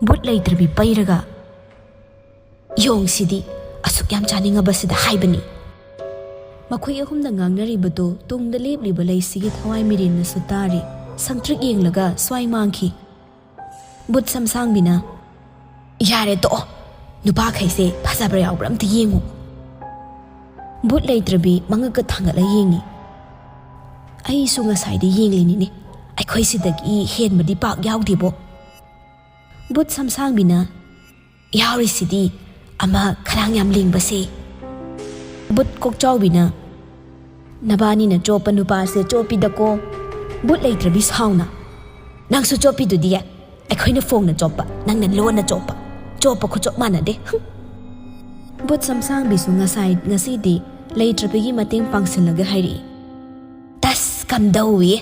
ꯕꯨꯠ ꯂꯩꯇ꯭ꯔꯕꯤ ꯄꯩꯔꯒ, "ꯌꯣꯡꯁꯤꯗꯤ ꯑꯁꯨꯛ ꯌꯥꯝ ꯆꯥꯅꯤꯡꯉꯕꯁꯤꯗ ꯍꯥꯏꯕꯅꯤ꯫" ꯃꯈꯣꯏ ꯑꯍꯨꯝꯅ ꯉꯥꯡꯅꯔꯤꯕꯗꯨ ꯇꯨꯡꯗ ꯂꯦꯞꯂꯤꯕ ꯂꯩꯁꯤꯒꯤ ꯊꯋꯥꯏ ꯃꯤꯔꯦꯟꯅꯁꯨ ꯇꯥꯔꯤ꯫ ꯁꯪꯇ꯭ꯔꯤꯛ ꯌꯦꯡꯂꯒ ꯁ꯭ꯋꯥꯏ ꯃꯥꯡꯈꯤ꯫ ꯕꯨꯠ ꯁꯝꯁꯥꯡꯕꯤꯅ, "ꯌꯥꯔꯦ ꯇꯣꯛꯑꯣ꯫ ꯅꯨꯄꯥꯈꯩꯁꯦ ꯐꯖꯕ꯭ꯔꯥ ꯌꯥꯎꯕ꯭ꯔꯥ ꯑꯝꯇ ꯌꯦꯡꯉꯨ꯫" ꯕꯨꯠ ꯂꯩꯇ꯭ꯔꯕꯤ ꯃꯉꯛꯀ ꯊꯥꯡꯒꯠꯂ ꯌꯦꯡꯉꯤ꯫ "ꯑꯩꯁꯨ ꯉꯁꯥꯏꯗ ꯌꯦꯡꯂꯤꯅꯤꯅꯦ꯫ ꯑꯩꯈꯣꯏ ꯁꯤꯗꯒꯤ ꯍꯦꯟꯕꯗꯤ ꯄꯥꯛ ꯌꯥꯎꯗꯦꯕꯣ꯫" ꯕꯨꯠ ꯁꯝꯁꯥꯡꯕꯤꯅ, "ꯌꯥꯎꯔꯤꯁꯤꯗꯤ ꯑꯃ ꯈꯔꯥꯡ ꯌꯥꯝ ꯂꯤꯡꯕꯁꯦ꯫" ꯕꯨꯠ ꯀꯣꯛꯆꯥꯎꯕꯤꯅ, "ꯅꯕꯥꯅꯤꯅ ꯆꯣꯞꯄ ꯅꯨꯄꯥꯁꯦ ꯆꯣꯞꯄꯤꯗꯀꯣ꯫" ꯕꯨꯠ ꯂꯩꯇ꯭ꯔꯕꯤ ꯁꯥꯎꯅ, "ꯅꯪꯁꯨ ꯆꯣꯞꯄꯤꯗꯨꯗꯤ꯫ ꯑꯩꯈꯣꯏꯅ ꯐꯣꯡꯅ ꯆꯣꯞꯄ, ꯅꯪꯅ ꯂꯣꯟꯅ ꯆꯣꯞꯄ꯫ ꯆꯣꯞꯄ ꯈꯨꯆꯣꯞ ꯃꯥꯟꯅꯗꯦ꯫" ꯍꯨꯝ꯫ ꯕꯨꯠ ꯁꯝꯁꯥꯡꯕꯤꯁꯨ ꯉꯁꯥꯏ ꯉꯁꯤꯗꯤ ꯂꯩꯇ꯭ꯔꯕꯤꯒꯤ ꯃꯇꯦꯡ ꯄꯥꯡꯁꯤꯜꯂꯒ ꯍꯥꯏꯔꯛꯏ, "ꯇꯁ, ꯀꯝꯗꯧꯏ?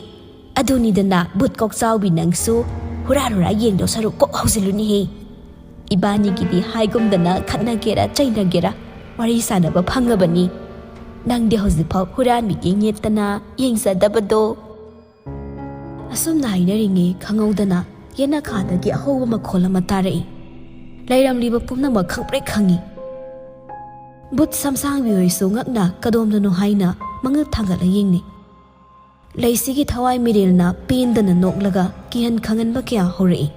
ꯑꯗꯨꯅꯤꯗꯅ, ꯕꯨꯠ ꯀꯣꯛꯆꯥꯎꯕꯤ, ꯅꯪꯁꯨ ꯍꯨꯔꯥꯟ ꯍꯨꯔꯥꯟ ꯌꯦꯡꯗꯧ ꯁꯔꯨꯛ ꯀꯣꯛ ꯍꯧꯖꯤꯜꯂꯨꯅꯦꯍꯦ꯫ ꯏꯕꯥꯅꯤꯒꯤꯗꯤ ꯍꯥꯏꯒꯨꯝꯗꯅ ꯈꯠꯅꯒꯦꯔꯥ ꯆꯩꯅꯒꯦꯔꯥ ꯋꯥꯔꯤ ꯁꯥꯟꯅꯕ ꯐꯪꯉꯕꯅꯤ꯫ ꯅꯪꯗꯤ ꯍꯧꯖꯤꯛꯐꯥꯎ ꯍꯨꯔꯥꯟꯕꯤꯒꯤ ꯌꯦꯠꯇꯅ ꯌꯦꯡꯖꯗꯕꯗꯣ꯫" ꯑꯁꯨꯝꯅ ꯍꯥꯏꯅꯔꯤꯉꯩ ꯈꯪꯍꯧꯗꯅ ꯌꯦꯅꯈꯥꯗꯒꯤ ꯑꯍꯧꯕ ꯃꯈꯣꯜ ꯑꯃ ꯇꯥꯔꯛꯏ꯫ ꯂꯩꯔꯝꯂꯤꯕ ꯄꯨꯝꯅꯃꯛ ꯈꯪꯄ꯭ꯔꯦꯛ ꯈꯪꯉꯤ꯫ ꯕꯨꯠ ꯁꯝꯁꯥꯡꯕꯤ ꯍꯣꯏꯁꯨ ꯉꯛꯅ ꯀꯗꯣꯝꯗꯅꯣ ꯍꯥꯏꯅ ꯃꯉꯛ ꯊꯥꯡꯒꯠꯂ ꯌꯦꯡꯅꯩ꯫ ꯂꯩꯁꯤꯒꯤ ꯊꯋꯥꯏ ꯃꯤꯔꯦꯜꯅ ꯄꯦꯟꯗꯅ ꯅꯣꯛꯂꯒ ꯀꯤꯍꯟ ꯈꯪꯍꯟꯕ ꯀꯌꯥ ꯍꯧꯔꯛꯏ꯫